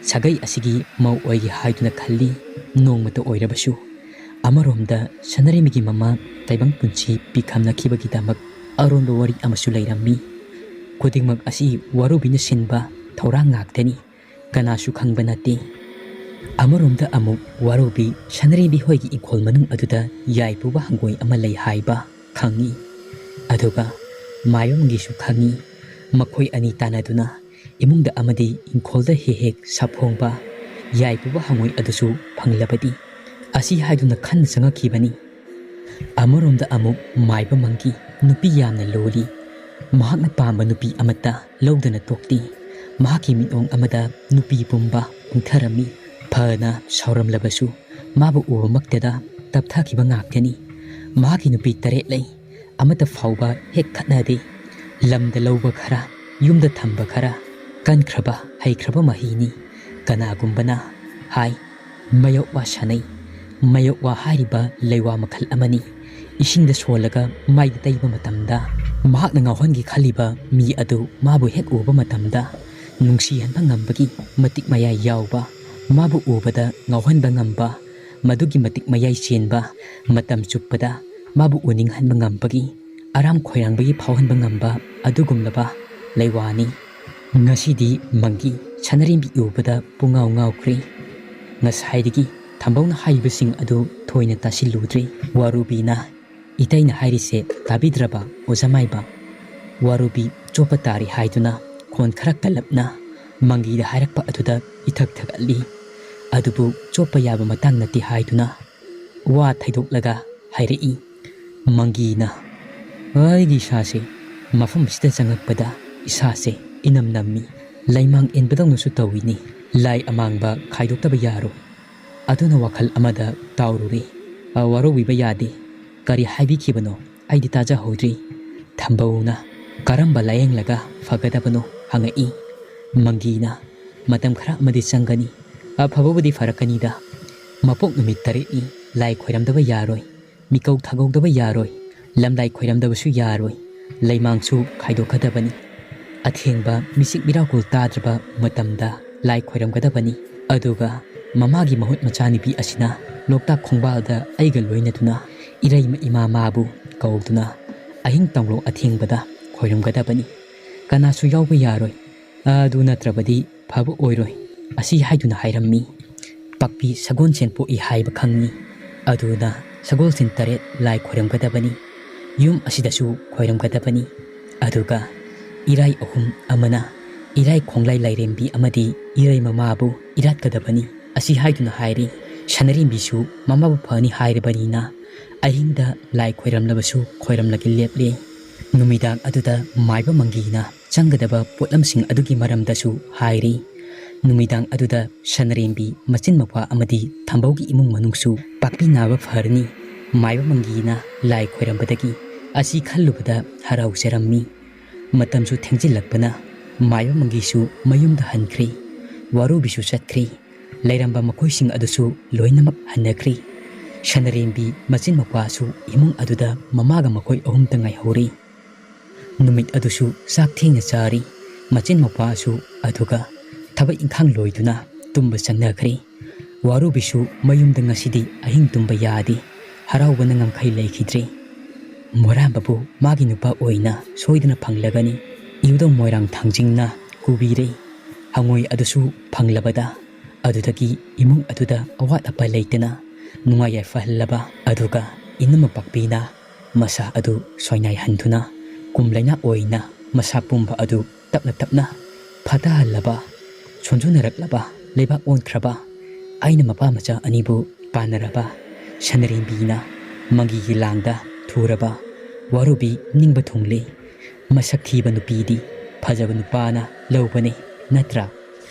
ꯁꯥꯒꯩ ꯑꯁꯤꯒꯤ ꯃꯧ ꯑꯣꯏꯒꯦ ꯍꯥꯏꯗꯨꯅ ꯈꯜꯂꯤ, ꯅꯣꯡꯃꯇ ꯑꯣꯏꯔꯕꯁꯨ꯫ ꯑꯃꯔꯣꯝꯗ ꯁꯅꯔꯦꯝꯕꯤꯒꯤ ꯃꯃꯥ ꯇꯥꯏꯕꯪ ꯄꯨꯟꯁꯤ ꯄꯤꯈꯝꯅꯈꯤꯕꯒꯤꯗꯃꯛ ꯑꯔꯣꯟꯕ ꯋꯥꯔꯤ ꯑꯃꯁꯨ ꯂꯩꯔꯝꯃꯤ꯫ ꯈꯨꯗꯤꯡꯃꯛ ꯑꯁꯤ ꯋꯥꯔꯨꯕꯤꯅ ꯁꯤꯟꯕ ꯊꯧꯔꯥꯡ ꯉꯥꯛꯇꯅꯤ, ꯀꯅꯥꯁꯨ ꯈꯪꯕ ꯅꯠꯇꯦ꯫ ꯑꯃꯔꯣꯝꯗ ꯑꯃꯨꯛ ꯋꯥꯔꯨꯕꯤ ꯁꯅꯔꯦꯝꯕꯤ ꯍꯣꯏꯒꯤ ꯏꯪꯈꯣꯜ ꯃꯅꯨꯡ ꯑꯗꯨꯗ ꯌꯥꯏ ꯄꯨꯕ ꯍꯪꯒꯣꯏ ꯑꯃ ꯂꯩ ꯍꯥꯏꯕ ꯈꯪꯉꯤ꯫ ꯑꯗꯨꯒ ꯃꯥꯏꯕꯝꯒꯤꯁꯨ ꯈꯪꯉꯤ꯫ ꯃꯈꯣꯏ ꯑꯅꯤ ꯇꯥꯟꯅꯗꯨꯅ ꯏꯃꯨꯡꯗ ꯑꯃꯗꯤ ꯏꯪꯈꯣꯜꯗ ꯍꯦꯛ ꯍꯦꯛ ꯁꯥꯐꯣꯡꯕ, ꯌꯥꯏ ꯄꯨꯕ ꯍꯪꯉꯣꯏ ꯑꯗꯨꯁꯨ ꯐꯪꯂꯕꯗꯤ꯫ ꯑꯁꯤ ꯍꯥꯏꯗꯨꯅ ꯈꯟꯅ ꯆꯪꯉꯛꯈꯤꯕꯅꯤ꯫ ꯑꯃꯔꯣꯝꯗ ꯑꯃꯨꯛ ꯃꯥꯏꯕ ꯃꯪꯒꯤ ꯅꯨꯄꯤ ꯌꯥꯝꯅ ꯂꯣꯜꯂꯤ꯫ ꯃꯍꯥꯛꯅ ꯄꯥꯝꯕ ꯅꯨꯄꯤ ꯑꯃꯠꯇ ꯂꯧꯗꯅ ꯇꯣꯛꯇꯦ꯫ ꯃꯍꯥꯛꯀꯤ ꯃꯤꯠꯑꯣꯡ ꯑꯃꯗ ꯅꯨꯄꯤ ꯄꯨꯝꯕ ꯄꯨꯡꯊꯔꯝꯃꯤ꯫ ꯐꯅ ꯁꯥꯎꯔꯝꯂꯕꯁꯨ ꯃꯥꯕꯨ ꯎꯕꯃꯛꯇꯗ ꯇꯞꯊꯈꯤꯕ ꯉꯥꯛꯇꯅꯤ꯫ ꯃꯍꯥꯛꯀꯤ ꯅꯨꯄꯤ ꯇꯔꯦꯠ ꯂꯩ꯫ ꯑꯃꯠꯇ ꯐꯥꯎꯕ ꯍꯦꯛ ꯈꯠꯅꯗꯦ꯫ ꯂꯝꯗ ꯂꯧꯕ ꯈꯔ, ꯌꯨꯝꯗ ꯊꯝꯕ ꯈꯔ, ꯀꯟꯈ꯭ꯔꯕ ꯍꯩꯈ꯭ꯔꯕ ꯃꯍꯩꯅꯤ꯫ ꯀꯅꯥꯒꯨꯝꯕꯅ ꯍꯥꯏ, ꯃꯌꯣꯛꯋꯥ ꯁꯥꯟꯅꯩ꯫ ꯃꯌꯣꯛꯋꯥ ꯍꯥꯏꯔꯤꯕ ꯂꯩꯋꯥ ꯃꯈꯜ ꯑꯃꯅꯤ꯫ ꯏꯁꯤꯡꯗ ꯁꯣꯜꯂꯒ ꯃꯥꯏꯗ ꯇꯩꯕ ꯃꯇꯝꯗ ꯃꯍꯥꯛꯅ ꯉꯥꯎꯍꯟꯒꯦ ꯈꯜꯂꯤꯕ ꯃꯤ ꯑꯗꯨ ꯃꯥꯕꯨ ꯍꯦꯛ ꯎꯕ ꯃꯇꯝꯗ ꯅꯨꯡꯁꯤꯍꯟꯕ ꯉꯝꯕꯒꯤ ꯃꯇꯤꯛ ꯃꯌꯥꯏ ꯌꯥꯎꯕ, ꯃꯥꯕꯨ ꯎꯕꯗ ꯉꯥꯎꯍꯟꯕ ꯉꯝꯕ, ꯃꯗꯨꯒꯤ ꯃꯇꯤꯛ ꯃꯌꯥꯏ ꯆꯦꯟꯕ, ꯃꯇꯝ ꯆꯨꯞꯄꯗ ꯃꯥꯕꯨ ꯎꯅꯤꯡꯍꯟꯕ ꯉꯝꯕꯒꯤ, ꯑꯔꯥꯝ ꯈꯣꯏꯔꯥꯡꯕꯒꯤ ꯐꯥꯎꯍꯟꯕ ꯉꯝꯕ ꯑꯗꯨꯒꯨꯝꯂꯕ ꯂꯩꯋꯥꯅꯤ꯫ ꯉꯁꯤꯗꯤ ꯃꯪꯒꯤ ꯁꯅꯔꯦꯝꯕꯤ ꯎꯕꯗ ꯄꯨꯡꯉꯥꯎ ꯉꯥꯎꯈ꯭ꯔꯦ꯫ ꯉꯁꯥꯏꯗꯒꯤ ꯊꯝꯕꯧꯅ ꯍꯥꯏꯔꯤꯕꯁꯤꯡ ꯑꯗꯨ ꯊꯣꯏꯅ ꯇꯥꯁꯤꯜꯂꯨꯗ꯭ꯔꯦ꯫ ꯋꯥꯔꯨꯕꯤꯅ ꯏꯇꯩꯅ ꯍꯥꯏꯔꯤꯁꯦ ꯇꯥꯕꯤꯗ꯭ꯔꯕ ꯑꯣꯖꯥ ꯃꯥꯏꯕ? ꯋꯥꯔꯨꯕꯤ ꯆꯣꯞꯄ ꯇꯥꯔꯤ ꯍꯥꯏꯗꯨꯅ ꯈꯣꯟ ꯈꯔ ꯀꯜꯂꯞꯅ ꯃꯪꯒꯤꯗ ꯍꯥꯏꯔꯛꯄ ꯑꯗꯨꯗ ꯏꯊꯛ ꯊꯛꯀꯠꯂꯤ꯫ ꯑꯗꯨꯕꯨ ꯆꯣꯞꯄ ꯌꯥꯕ ꯃꯇꯥꯡ ꯅꯠꯇꯦ ꯍꯥꯏꯗꯨꯅ ꯋꯥ ꯊꯩꯗꯣꯛꯂꯒ ꯍꯥꯏꯔꯛꯏ꯫ ꯃꯪꯒꯤꯅ, ꯑꯩꯒꯤ ꯏꯁꯥꯁꯦ ꯃꯐꯝ ꯑꯁꯤꯗ ꯆꯪꯉꯛꯄꯗ ꯏꯁꯥꯁꯦ ꯏꯅꯝ ꯅꯝꯃꯤ꯫ ꯂꯩꯃꯥꯡ ꯏꯟꯕꯗꯧꯅꯁꯨ ꯇꯧꯏꯅꯤ꯫ ꯂꯥꯏ ꯑꯃꯥꯡꯕ ꯈꯥꯏꯗꯣꯛꯇꯕ ꯌꯥꯔꯣꯏ꯫ ꯑꯗꯨꯅ ꯋꯥꯈꯜ ꯑꯃꯗ ꯇꯥꯎꯔꯨꯔꯦ꯫ ꯑ, ꯋꯥꯔꯧꯕꯤꯕ ꯌꯥꯗꯦ꯫ ꯀꯔꯤ ꯍꯥꯏꯕꯤꯈꯤꯕꯅꯣ? ꯑꯩꯗꯤ ꯇꯥꯖꯍꯧꯗ꯭ꯔꯤ꯫ ꯊꯝꯕꯧꯅ ꯀꯔꯝꯕ ꯂꯥꯌꯦꯡꯂꯒ ꯐꯒꯗꯕꯅꯣ ꯍꯪꯉꯛꯏ꯫ ꯃꯪꯒꯤꯅ, ꯃꯇꯝ ꯈꯔ ꯑꯃꯗꯤ ꯆꯪꯒꯅꯤ꯫ ꯑꯐꯕꯕꯨꯗꯤ ꯐꯔꯛꯀꯅꯤꯗ꯫ ꯃꯄꯣꯛ ꯅꯨꯃꯤꯠ ꯇꯔꯦꯠꯅꯤ, ꯂꯥꯏ ꯈꯣꯏꯔꯝꯗꯕ ꯌꯥꯔꯣꯏ꯫ ꯃꯤꯀꯧ ꯊꯥꯒꯧꯗꯕ ꯌꯥꯔꯣꯏ꯫ ꯂꯝꯂꯥꯏ ꯈꯣꯏꯔꯝꯗꯕꯁꯨ ꯌꯥꯔꯣꯏ꯫ ꯂꯩꯃꯥꯡꯁꯨ ꯈꯥꯏꯗꯣꯛꯀꯗꯕꯅꯤ꯫ ꯑꯊꯦꯡꯕ ꯃꯤꯆꯤꯛ ꯃꯤꯔꯥꯎꯀꯨꯜ ꯇꯥꯗ꯭ꯔꯕ ꯃꯇꯝꯗ ꯂꯥꯏ ꯈꯣꯏꯔꯝꯒꯗꯕꯅꯤ꯫ ꯑꯗꯨꯒ ꯃꯃꯥꯒꯤ ꯃꯍꯨꯠ ꯃꯆꯥꯅꯨꯄꯤ ꯑꯁꯤꯅ ꯂꯣꯛꯇꯥꯛ ꯈꯣꯡꯕꯥꯜꯗ ꯑꯩꯒ ꯂꯣꯏꯅꯗꯨꯅ ꯏꯔꯩꯃ ꯏꯃꯥ ꯃꯥꯕꯨ ꯀꯧꯗꯨꯅ ꯑꯍꯤꯡ ꯇꯝꯂꯣꯛ ꯑꯊꯦꯡꯕꯗ ꯈꯣꯏꯔꯝꯒꯗꯕꯅꯤ꯫ ꯀꯅꯥꯁꯨ ꯌꯥꯎꯕ ꯌꯥꯔꯣꯏ꯫ ꯑꯗꯨ ꯅꯠꯇ꯭ꯔꯕꯗꯤ ꯐꯕ ꯑꯣꯏꯔꯣꯏ꯫ ꯑꯁꯤ ꯍꯥꯏꯗꯨꯅ ꯍꯥꯏꯔꯝꯃꯤ꯫ ꯄꯥꯛꯄꯤ ꯁꯒꯣꯜꯁꯦꯟ ꯄꯣꯛꯏ ꯍꯥꯏꯕ ꯈꯪꯉꯤ꯫ ꯑꯗꯨꯅ ꯁꯒꯣꯜꯁꯦꯟ ꯇꯔꯦꯠ ꯂꯥꯏ ꯈꯣꯏꯔꯝꯒꯗꯕꯅꯤ꯫ ꯌꯨꯝ ꯑꯁꯤꯗꯁꯨ ꯈꯣꯏꯔꯝꯒꯗꯕꯅꯤ꯫ ꯑꯗꯨꯒ ꯏꯔꯥꯏ ꯑꯍꯨꯝ ꯑꯃꯅ ꯏꯔꯥꯏ ꯈꯣꯡꯂꯥꯏ ꯂꯥꯏꯔꯦꯝꯕꯤ ꯑꯃꯗꯤ ꯏꯔꯩ ꯃꯃꯥꯕꯨ ꯏꯔꯥꯠꯀꯗꯕꯅꯤ꯫ ꯑꯁꯤ ꯍꯥꯏꯗꯨꯅ ꯍꯥꯏꯔꯤ꯫ ꯁꯅꯔꯦꯝꯕꯤꯁꯨ ꯃꯃꯥꯕꯨ ꯐꯅꯤ ꯍꯥꯏꯔꯕꯅꯤꯅ ꯑꯍꯤꯡꯗ ꯂꯥꯏ ꯈꯣꯏꯔꯝꯂꯕꯁꯨ ꯈꯣꯏꯔꯝꯂꯒꯦ ꯂꯦꯞꯂꯦ꯫ ꯅꯨꯃꯤꯗꯥꯡ ꯑꯗꯨꯗ ꯃꯥꯏꯕ ꯃꯪꯒꯤꯅ ꯆꯪꯒꯗꯕ ꯄꯣꯠꯂꯝꯁꯤꯡ ꯑꯗꯨꯒꯤ ꯃꯔꯝꯗꯁꯨ ꯍꯥꯏꯔꯤ꯫ ꯅꯨꯃꯤꯗꯥꯡ ꯑꯗꯨꯗ ꯁꯅꯔꯦꯝꯕꯤ, ꯃꯆꯤꯟ ꯃꯧꯄ꯭ꯋꯥ ꯑꯃꯗꯤ ꯊꯝꯕꯧꯒꯤ ꯏꯃꯨꯡ ꯃꯅꯨꯡꯁꯨ ꯄꯥꯛꯄꯤ ꯅꯥꯕ ꯐꯔꯅꯤ꯫ ꯃꯥꯏꯕ ꯃꯪꯒꯤꯅ ꯂꯥꯏ ꯈꯣꯏꯔꯝꯕꯗꯒꯤ ꯑꯁꯤ ꯈꯜꯂꯨꯕꯗ ꯍꯔꯥꯎꯖꯔꯝꯃꯤ꯫ ꯃꯇꯝꯁꯨ ꯊꯦꯡꯖꯤꯜꯂꯛꯄꯅ ꯃꯥꯏꯕ ꯃꯪꯒꯤꯁꯨ ꯃꯌꯨꯝꯗ ꯍꯟꯈ꯭ꯔꯦ꯫ ꯋꯥꯔꯨꯕꯤꯁꯨ ꯆꯠꯈ꯭ꯔꯦ꯫ ꯂꯩꯔꯝꯕ ꯃꯈꯣꯏꯁꯤꯡ ꯑꯗꯨꯁꯨ ꯂꯣꯏꯅꯃꯛ ꯍꯟꯅꯈ꯭ꯔꯦ꯫ ꯁꯅꯔꯦꯝꯕꯤ, ꯃꯆꯤꯟ ꯃꯧꯄ꯭ꯋꯥꯁꯨ ꯏꯃꯨꯡ ꯑꯗꯨꯗ ꯃꯃꯥꯒ ꯃꯈꯣꯏ ꯑꯍꯨꯝꯇ ꯉꯥꯏꯍꯧꯔꯦ꯫ ꯅꯨꯃꯤꯠ ꯑꯗꯨꯁꯨ ꯆꯥꯛ ꯊꯦꯡꯅ ꯆꯥꯔꯤ꯫ ꯃꯆꯤꯟ ꯃꯧꯄ꯭ꯋꯥꯁꯨ ꯑꯗꯨꯒ ꯊꯕꯛ ꯏꯪꯈꯥꯡ ꯂꯣꯏꯗꯨꯅ ꯇꯨꯝꯕ ꯆꯪꯅꯈ꯭ꯔꯦ꯫ ꯋꯥꯔꯨꯕꯤꯁꯨ ꯃꯌꯨꯝꯗ ꯉꯁꯤꯗꯤ ꯑꯍꯤꯡ ꯇꯨꯝꯕ ꯌꯥꯗꯦ꯫ ꯍꯔꯥꯎꯕꯅ ꯉꯝꯈꯩ ꯂꯩꯈꯤꯗ꯭ꯔꯦ꯫ ꯃꯣꯔꯥꯝꯕꯕꯨ ꯃꯥꯒꯤ ꯅꯨꯄꯥ ꯑꯣꯏꯅ ꯁꯣꯏꯗꯅ ꯐꯪꯂꯒꯅꯤ꯫ ꯏꯕꯨꯙꯧ ꯃꯣꯏꯔꯥꯡ ꯊꯥꯡꯖꯤꯡꯅ ꯀꯨꯕꯤꯔꯦ꯫ ꯍꯉꯣꯏ ꯑꯗꯨꯁꯨ ꯐꯪꯂꯕꯗ ꯑꯗꯨꯗꯒꯤ ꯏꯃꯨꯡ ꯑꯗꯨꯗ ꯑꯋꯥꯠ ꯑꯄ ꯂꯩꯇꯅ ꯅꯨꯡꯉꯥꯏ ꯌꯥꯏꯐꯍꯜꯂꯕ꯫ ꯑꯗꯨꯒ ꯏꯅꯝꯃ ꯄꯥꯛꯄꯤꯅ ꯃꯁꯥ ꯑꯗꯨ ꯁꯣꯏꯅꯥꯏꯍꯟꯗꯨꯅ ꯀꯨꯝ ꯂꯩꯅꯥ ꯑꯣꯏꯅ ꯃꯁꯥ ꯄꯨꯝꯕ ꯑꯗꯨ ꯇꯞꯅ ꯇꯞꯅ ꯐꯊꯍꯜꯂꯕ꯫ ꯁꯣꯟꯖꯨꯅꯔꯛꯂꯕ, ꯂꯩꯕꯥꯛ ꯑꯣꯟꯈ꯭ꯔꯕ ꯑꯩꯅ ꯃꯄꯥ ꯃꯆꯥ ꯑꯅꯤꯕꯨ ꯄꯥꯟꯅꯔꯕ ꯁꯅꯔꯦꯝꯕꯤꯅ ꯃꯪꯒꯤꯒꯤ ꯂꯥꯡꯗ ꯊꯨꯔꯕ ꯋꯥꯔꯨꯕꯤ ꯅꯤꯡꯕ ꯊꯨꯡꯂꯦ꯫ ꯃꯁꯛ ꯊꯤꯕ ꯅꯨꯄꯤꯗꯤ ꯐꯖꯕ ꯅꯨꯄꯥꯅ ꯂꯧꯕꯅꯤ, ꯅꯠꯇ꯭ꯔꯥ?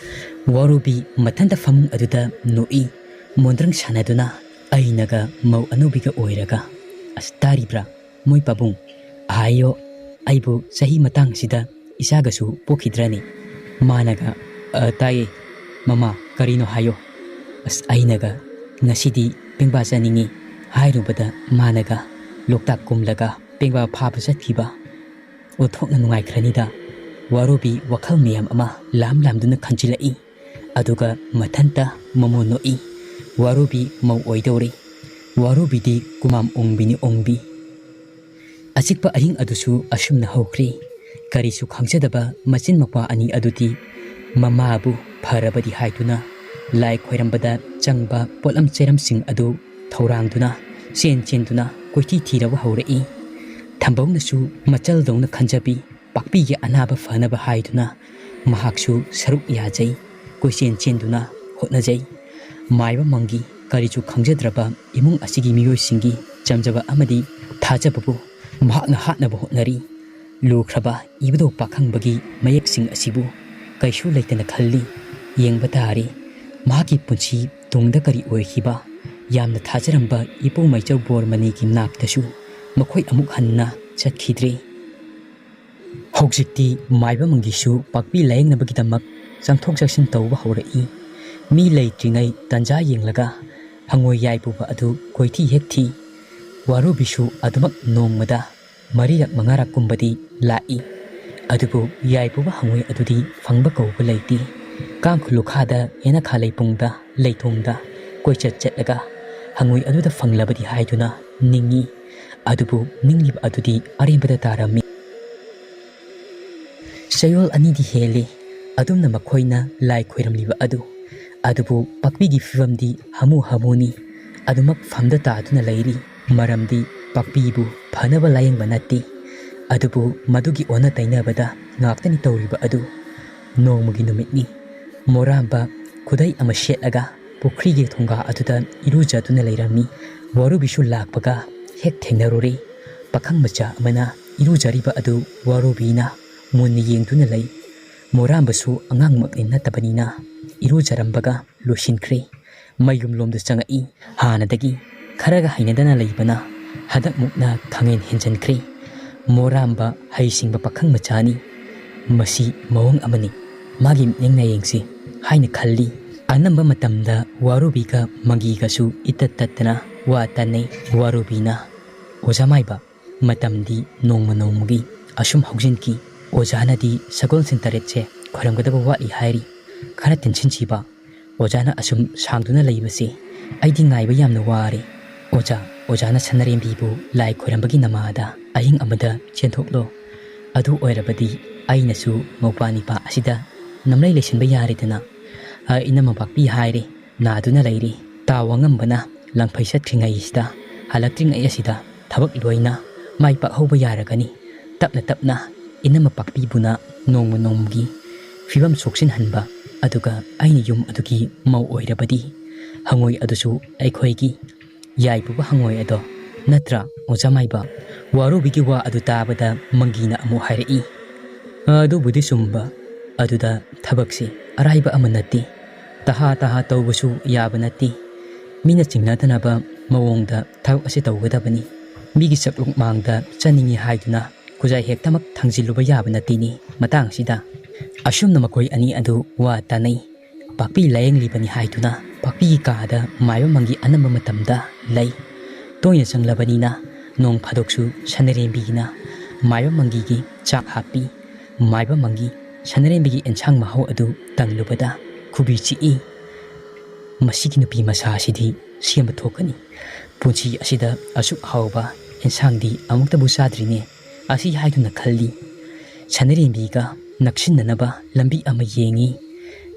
ꯋꯥꯔꯨꯕꯤ ꯃꯊꯟꯇ ꯐꯃꯨꯡ ꯑꯗꯨꯗ ꯅꯣꯛꯏ꯫ ꯃꯣꯟꯗ꯭ꯔꯪ ꯁꯥꯟꯅꯗꯨꯅ ꯑꯩꯅꯒ ꯃꯧ ꯑꯅꯧꯕꯤꯒ ꯑꯣꯏꯔꯒ꯫ ꯑꯁ, ꯇꯥꯔꯤꯕ꯭ꯔꯥ ꯃꯣꯏ ꯄꯥꯕꯨꯡ? ꯍꯥꯏꯌꯣ, ꯑꯩꯕꯨ ꯆꯍꯤ ꯃꯇꯥꯡꯁꯤꯗ ꯏꯆꯥꯒꯁꯨ ꯄꯣꯛꯈꯤꯗ꯭ꯔꯅꯤ? ꯃꯥꯅꯒ, "ꯑ, ꯇꯥꯏꯌꯦ ꯃꯃꯥ, ꯀꯔꯤꯅꯣ ꯍꯥꯏꯌꯣ?" ꯑꯁ, ꯑꯩꯅꯒ, "ꯉꯁꯤꯗꯤ ꯄꯦꯡꯕꯥ ꯆꯥꯅꯤꯡꯉꯤ" ꯍꯥꯏꯔꯨꯕꯗ ꯃꯥꯅꯒ ꯂꯣꯛꯇꯥꯛ ꯀꯨꯝꯂꯒ ꯄꯦꯡꯕꯥ ꯐꯥꯕ ꯆꯠꯈꯤꯕ꯫ ꯑꯣꯟꯊꯣꯛꯅ ꯅꯨꯡꯉꯥꯏꯈ꯭ꯔꯅꯤꯗ꯫ ꯋꯥꯔꯨꯕꯤ ꯋꯥꯈꯜ ꯃꯌꯥꯝ ꯑꯃ ꯂꯥꯝ ꯂꯥꯝꯗꯨꯅ ꯈꯟꯖꯤꯜꯂꯛꯏ꯫ ꯑꯗꯨꯒ ꯃꯊꯟꯇ ꯃꯃꯣꯟ ꯅꯣꯛꯏ꯫ ꯋꯥꯔꯨꯕꯤ ꯃꯧ ꯑꯣꯏꯗꯧꯔꯤ꯫ ꯋꯥꯔꯨꯕꯤꯗꯤ ꯀꯨꯃꯥꯝ ꯑꯣꯡꯕꯤꯅꯤ ꯑꯣꯡꯕꯤ꯫ ꯑꯆꯤꯛꯄ ꯑꯍꯤꯡ ꯑꯗꯨꯁꯨ ꯑꯁꯨꯝꯅ ꯍꯧꯈ꯭ꯔꯦ꯫ ꯀꯔꯤꯁꯨ ꯈꯪꯖꯗꯕ ꯃꯆꯤꯟ ꯃꯧꯄ꯭ꯋꯥ ꯑꯅꯤ ꯑꯗꯨꯗꯤ ꯃꯃꯥꯕꯨ ꯐꯔꯕꯗꯤ ꯍꯥꯏꯗꯨꯅ ꯂꯥꯏ ꯈꯣꯏꯔꯝꯕꯗ ꯆꯪꯕ ꯄꯣꯠꯂꯝ ꯆꯩꯔꯝꯁꯤꯡ ꯑꯗꯨ ꯊꯧꯔꯥꯡꯗꯨꯅ ꯆꯦꯟ ꯆꯦꯟꯗꯨꯅ ꯀꯣꯏꯊꯤ ꯊꯤꯔꯕ ꯍꯧꯔꯛꯏ꯫ ꯊꯝꯕꯧꯅꯁꯨ ꯃꯆꯜꯗꯧꯅ ꯈꯟꯖꯕꯤ ꯄꯥꯛꯄꯤꯒꯤ ꯑꯅꯥꯕ ꯐꯅꯕ ꯍꯥꯏꯗꯨꯅ ꯃꯍꯥꯛꯁꯨ ꯁꯔꯨꯛ ꯌꯥꯖꯩ꯫ ꯀꯣꯏꯆꯦꯟ ꯆꯦꯟꯗꯨꯅ ꯍꯣꯠꯅꯖꯩ꯫ ꯃꯥꯏꯕ ꯃꯪꯒꯤ ꯀꯔꯤꯁꯨ ꯈꯪꯖꯗ꯭ꯔꯕ ꯏꯃꯨꯡ ꯑꯁꯤꯒꯤ ꯃꯤꯑꯣꯏꯁꯤꯡꯒꯤ ꯆꯝꯖꯕ ꯑꯃꯗꯤ ꯊꯥꯖꯕꯕꯨ ꯃꯍꯥꯛꯅ ꯍꯥꯠꯅꯕ ꯍꯣꯠꯅꯔꯤ꯫ ꯂꯨꯈ꯭ꯔꯕ ꯏꯕꯨꯙꯧ ꯄꯥꯈꯪꯕꯒꯤ ꯃꯌꯦꯛꯁꯤꯡ ꯑꯁꯤꯕꯨ ꯀꯩꯁꯨ ꯂꯩꯇꯅ ꯈꯜꯂꯤ꯫ ꯌꯦꯡꯕ ꯇꯥꯔꯦ, ꯃꯍꯥꯛꯀꯤ ꯄꯨꯟꯁꯤ ꯇꯨꯡꯗ ꯀꯔꯤ ꯑꯣꯏꯈꯤꯕ꯫ ꯌꯥꯝꯅ ꯊꯥꯖꯔꯝꯕ ꯏꯄꯨ ꯃꯩꯆꯧ ꯕꯣꯔꯃꯅꯤꯒꯤ ꯅꯥꯛꯇꯁꯨ ꯃꯈꯣꯏ ꯑꯃꯨꯛ ꯍꯟꯅ ꯆꯠꯈꯤꯗ꯭ꯔꯦ꯫ ꯍꯧꯖꯤꯛꯇꯤ ꯃꯥꯏꯕ ꯃꯪꯒꯤꯁꯨ ꯄꯥꯛꯄꯤ ꯂꯥꯌꯦꯡꯅꯕꯒꯤꯗꯃꯛ ꯆꯪꯊꯣꯛ ꯆꯪꯁꯤꯟ ꯇꯧꯕ ꯍꯧꯔꯛꯏ꯫ ꯃꯤ ꯂꯩꯇ꯭ꯔꯤꯉꯩ ꯇꯟꯖꯥ ꯌꯦꯡꯂꯒ ꯍꯪꯉꯣꯏ ꯌꯥꯏ ꯄꯨꯕ ꯑꯗꯨ ꯀꯣꯏꯊꯤ ꯍꯦꯛ ꯊꯤ꯫ ꯋꯥꯔꯨꯕꯤꯁꯨ ꯑꯗꯨꯃꯛ ꯅꯣꯡꯃꯗ ꯃꯔꯤꯔꯛ ꯃꯉꯥꯔꯛ ꯀꯨꯝꯕꯗꯤ ꯂꯥꯛꯏ꯫ ꯑꯗꯨꯕꯨ ꯌꯥꯏ ꯄꯨꯕ ꯍꯪꯉꯣꯏ ꯑꯗꯨꯗꯤ ꯐꯪꯕ ꯀꯧꯕ ꯂꯩꯇꯦ꯫ ꯀꯥꯡꯈꯨ ꯂꯨꯈꯥꯗ ꯌꯦꯅꯈꯥ ꯂꯩꯄꯨꯡꯗ ꯂꯩꯊꯣꯡꯗ ꯀꯣꯏꯆꯠ ꯆꯠꯂꯒ ꯍꯪꯉꯣꯏ ꯑꯗꯨꯗ ꯐꯪꯂꯕꯗꯤ ꯍꯥꯏꯗꯨꯅ ꯅꯤꯡꯏ꯫ ꯑꯗꯨꯕꯨ ꯅꯤꯡꯂꯤꯕ ꯑꯗꯨꯗꯤ ꯑꯔꯦꯝꯕꯗ ꯇꯥꯔꯝꯃꯤ꯫ ꯆꯌꯣꯜ ꯑꯅꯤꯗꯤ ꯍꯦꯜꯂꯤ ꯑꯗꯨꯝꯅ ꯃꯈꯣꯏꯅ ꯂꯥꯏ ꯈꯣꯏꯔꯝꯂꯤꯕ ꯑꯗꯨ꯫ ꯑꯗꯨꯕꯨ ꯄꯥꯛꯄꯤꯒꯤ ꯐꯤꯕꯝꯗꯤ ꯍꯥꯃꯨ ꯍꯥꯃꯨꯅꯤ꯫ ꯑꯗꯨꯃꯛ ꯐꯝꯗ ꯇꯥꯗꯨꯅ ꯂꯩꯔꯤ꯫ ꯃꯔꯝꯗꯤ ꯄꯥꯛꯄꯤꯕꯨ ꯐꯅꯕ ꯂꯥꯌꯦꯡꯕ ꯅꯠꯇꯦ꯫ ꯑꯗꯨꯕꯨ ꯃꯗꯨꯒꯤ ꯑꯣꯟꯅ ꯇꯩꯅꯕꯗ ꯉꯥꯛꯇꯅꯤ ꯇꯧꯔꯤꯕ ꯑꯗꯨ꯫ ꯅꯣꯡꯃꯒꯤ ꯅꯨꯃꯤꯠꯅꯤ꯫ ꯃꯣꯔꯥꯝꯕ ꯈꯨꯗꯩ ꯑꯃ ꯁꯦꯠꯂꯒ ꯄꯨꯈ꯭ꯔꯤꯒꯤ ꯊꯣꯡꯒꯥ ꯑꯗꯨꯗ ꯏꯔꯨꯖꯗꯨꯅ ꯂꯩꯔꯝꯃꯤ꯫ ꯋꯥꯔꯨꯕꯤꯁꯨ ꯂꯥꯛꯄꯒ ꯍꯦꯛ ꯊꯦꯡꯅꯔꯨꯔꯦ꯫ ꯄꯥꯈꯪ ꯃꯆꯥ ꯑꯃꯅ ꯏꯔꯨꯖꯔꯤꯕ ꯑꯗꯨ ꯋꯥꯔꯨꯕꯤꯅ ꯃꯨꯟꯅ ꯌꯦꯡꯗꯨꯅ ꯂꯩ꯫ ꯃꯣꯔꯥꯝꯕꯁꯨ ꯑꯉꯥꯡꯃꯛꯅꯤ ꯅꯠꯇꯕꯅꯤꯅ ꯏꯔꯨꯖꯔꯝꯕꯒ ꯂꯣꯏꯁꯤꯟꯈ꯭ꯔꯦ꯫ ꯃꯌꯨꯝꯂꯣꯝꯗ ꯆꯪꯉꯛꯏ꯫ ꯍꯥꯟꯅꯗꯒꯤ ꯈꯔꯒ ꯍꯩꯅꯗꯅ ꯂꯩꯕꯅ ꯍꯟꯗꯛꯃꯨꯛꯅ ꯈꯪꯍꯦꯟ ꯍꯦꯟꯖꯟꯈ꯭ꯔꯦ꯫ ꯃꯣꯔꯥꯝꯕ ꯍꯩꯁꯤꯡꯕ ꯄꯥꯈꯪ ꯃꯆꯥꯅꯤ꯫ ꯃꯁꯤ ꯃꯑꯣꯡ ꯑꯃꯅꯤ꯫ ꯃꯥꯒꯤ ꯃꯤꯠꯌꯦꯡ ꯅꯥꯌꯦꯡꯁꯤ ꯍꯥꯏꯅ ꯈꯜꯂꯤ꯫ ꯑꯅꯝꯕ ꯃꯇꯝꯗ ꯋꯥꯔꯨꯕꯤꯒ ꯃꯪꯒꯤꯒꯁꯨ ꯏꯇꯠ ꯇꯠꯇꯅ ꯋꯥ ꯇꯥꯅꯩ꯫ ꯋꯥꯔꯨꯕꯤꯅ, "ꯑꯣꯖꯥ ꯃꯥꯏꯕ, ꯃꯇꯝꯗꯤ ꯅꯣꯡꯃ ꯅꯣꯡꯃꯒꯤ ꯑꯁꯨꯝ ꯍꯧꯖꯤꯟꯈꯤ꯫ ꯑꯣꯖꯥꯅꯗꯤ ꯁꯒꯣꯜꯁꯦꯟ ꯇꯔꯦꯠꯁꯦ ꯈꯣꯏꯔꯝꯒꯗꯕ ꯋꯥꯠꯂꯤ ꯍꯥꯏꯔꯤ꯫ ꯈꯔ ꯇꯦꯟꯁꯤꯟꯁꯤꯕ꯫ ꯑꯣꯖꯥꯅ ꯑꯁꯨꯝ ꯁꯥꯡꯗꯨꯅ ꯂꯩꯕꯁꯦ ꯑꯩꯗꯤ ꯉꯥꯏꯕ ꯌꯥꯝꯅ ꯋꯥꯔꯦ꯫ ꯑꯣꯖꯥ, ꯑꯣꯖꯥꯅ ꯁꯅꯥꯔꯦꯝꯕꯤꯕꯨ ꯂꯥꯏ ꯈꯣꯏꯔꯝꯕꯒꯤ ꯅꯃꯥꯗ ꯑꯍꯤꯡ ꯑꯃꯗ ꯆꯦꯟꯊꯣꯛꯂꯣ꯫ ꯑꯗꯨ ꯑꯣꯏꯔꯕꯗꯤ ꯑꯩꯅꯁꯨ ꯃꯧꯄ꯭ꯋꯥ ꯅꯤꯄꯥ ꯑꯁꯤꯗ ꯅꯝꯂꯩ ꯂꯩꯁꯤꯟꯕ ꯌꯥꯔꯦꯗꯅ꯫" ꯑ, ꯏꯅꯝꯃ ꯄꯥꯛꯄꯤ ꯍꯥꯏꯔꯦ꯫ ꯅꯥꯗꯨꯅ ꯂꯩꯔꯤ꯫ ꯇꯥꯎ ꯑꯉꯝꯕꯅ ꯂꯪꯐꯩ ꯆꯠꯈ꯭ꯔꯤꯉꯩꯁꯤꯗ, ꯍꯜꯂꯛꯇ꯭ꯔꯤꯉꯩ ꯑꯁꯤꯗ ꯊꯕꯛ ꯂꯣꯏꯅ ꯃꯥꯏ ꯄꯥꯛꯍꯧꯕ ꯌꯥꯔꯒꯅꯤ꯫ ꯇꯞꯅ ꯇꯞꯅ ꯏꯅꯝꯃ ꯄꯥꯛꯄꯤꯕꯨꯅ ꯅꯣꯡꯃ ꯅꯣꯡꯃꯒꯤ ꯐꯤꯕꯝ ꯁꯣꯛꯆꯤꯟꯍꯟꯕ, ꯑꯗꯨꯒ ꯑꯩꯅ ꯌꯨꯝ ꯑꯗꯨꯒꯤ ꯃꯧ ꯑꯣꯏꯔꯕꯗꯤ ꯍꯉꯣꯏ ꯑꯗꯨꯁꯨ ꯑꯩꯈꯣꯏꯒꯤ꯫ ꯌꯥꯏ ꯄꯨꯕ ꯍꯉꯣꯏ ꯑꯗꯣ ꯅꯠꯇ꯭ꯔꯥ, ꯑꯣꯖꯥ ꯃꯥꯏꯕ? ꯋꯥꯔꯧꯕꯤꯒꯤ ꯋꯥ ꯑꯗꯨ ꯇꯥꯕꯗ ꯃꯪꯒꯤꯅ ꯑꯃꯨꯛ ꯍꯥꯏꯔꯛꯏ, "ꯑꯗꯨꯕꯨꯗꯤ ꯆꯨꯝꯕ, ꯑꯗꯨꯗ ꯊꯕꯛꯁꯤ ꯑꯔꯥꯏꯕ ꯑꯃ ꯅꯠꯇꯦ꯫ ꯇꯍꯥ ꯇꯍꯥ ꯇꯧꯕꯁꯨ ꯌꯥꯕ ꯅꯠꯇꯦ꯫ ꯃꯤꯅ ꯆꯤꯡꯅꯗꯅꯕ ꯃꯑꯣꯡꯗ ꯊꯕꯛ ꯑꯁꯤ ꯇꯧꯒꯗꯕꯅꯤ꯫ ꯃꯤꯒꯤ ꯆꯥꯛꯂꯨꯛ ꯃꯥꯡꯗ ꯆꯠꯅꯤꯡꯏ ꯍꯥꯏꯗꯨꯅ ꯈꯨꯖꯥꯏ ꯍꯦꯛꯇꯃꯛ ꯊꯥꯡꯖꯤꯜꯂꯨꯕ ꯌꯥꯕ ꯅꯠꯇꯦꯅꯦ ꯃꯇꯥꯡꯁꯤꯗ꯫" ꯑꯁꯨꯝꯅ ꯃꯈꯣꯏ ꯑꯅꯤ ꯑꯗꯨ ꯋꯥ ꯇꯥꯅꯩ꯫ ꯄꯥꯛꯄꯤ ꯂꯥꯌꯦꯡꯂꯤꯕꯅꯤ ꯍꯥꯏꯗꯨꯅ ꯄꯥꯛꯄꯤꯒꯤ ꯀꯥꯗ ꯃꯥꯏꯕ ꯃꯪꯒꯤ ꯑꯅꯝꯕ ꯃꯇꯝꯗ ꯂꯩ꯫ ꯇꯣꯏꯅ ꯆꯪꯂꯕꯅꯤꯅ ꯅꯣꯡ ꯐꯥꯗꯣꯛꯁꯨ ꯁꯅꯔꯦꯝꯕꯤꯅ ꯃꯥꯏꯕ ꯃꯪꯒꯤꯒꯤ ꯆꯥꯛ ꯍꯥꯞꯄꯤ꯫ ꯃꯥꯏꯕ ꯃꯪꯒꯤ ꯁꯅꯔꯦꯝꯕꯤꯒꯤ ꯑꯦꯟꯁꯥꯡ ꯃꯍꯥꯎ ꯑꯗꯨ ꯇꯪꯂꯨꯕꯗ ꯈꯨꯕꯤ ꯆꯤꯛꯏ꯫ "ꯃꯁꯤꯒꯤ ꯅꯨꯄꯤ ꯃꯆꯥ ꯑꯁꯤꯗꯤ ꯁꯦꯝꯕ ꯊꯣꯛꯀꯅꯤ꯫ ꯄꯨꯟꯁꯤ ꯑꯁꯤꯗ ꯑꯁꯨꯛ ꯍꯥꯎꯕ ꯑꯦꯟꯁꯥꯡꯗꯤ ꯑꯃꯨꯛꯇꯕꯨ ꯆꯥꯗ꯭ꯔꯤꯅꯦ" ꯑꯁꯤ ꯍꯥꯏꯗꯨꯅ ꯈꯜꯂꯤ꯫ ꯁꯅꯔꯦꯝꯕꯤꯒ ꯅꯛꯁꯤꯟꯅꯅꯕ ꯂꯝꯕꯤ ꯑꯃ ꯌꯦꯡꯏ꯫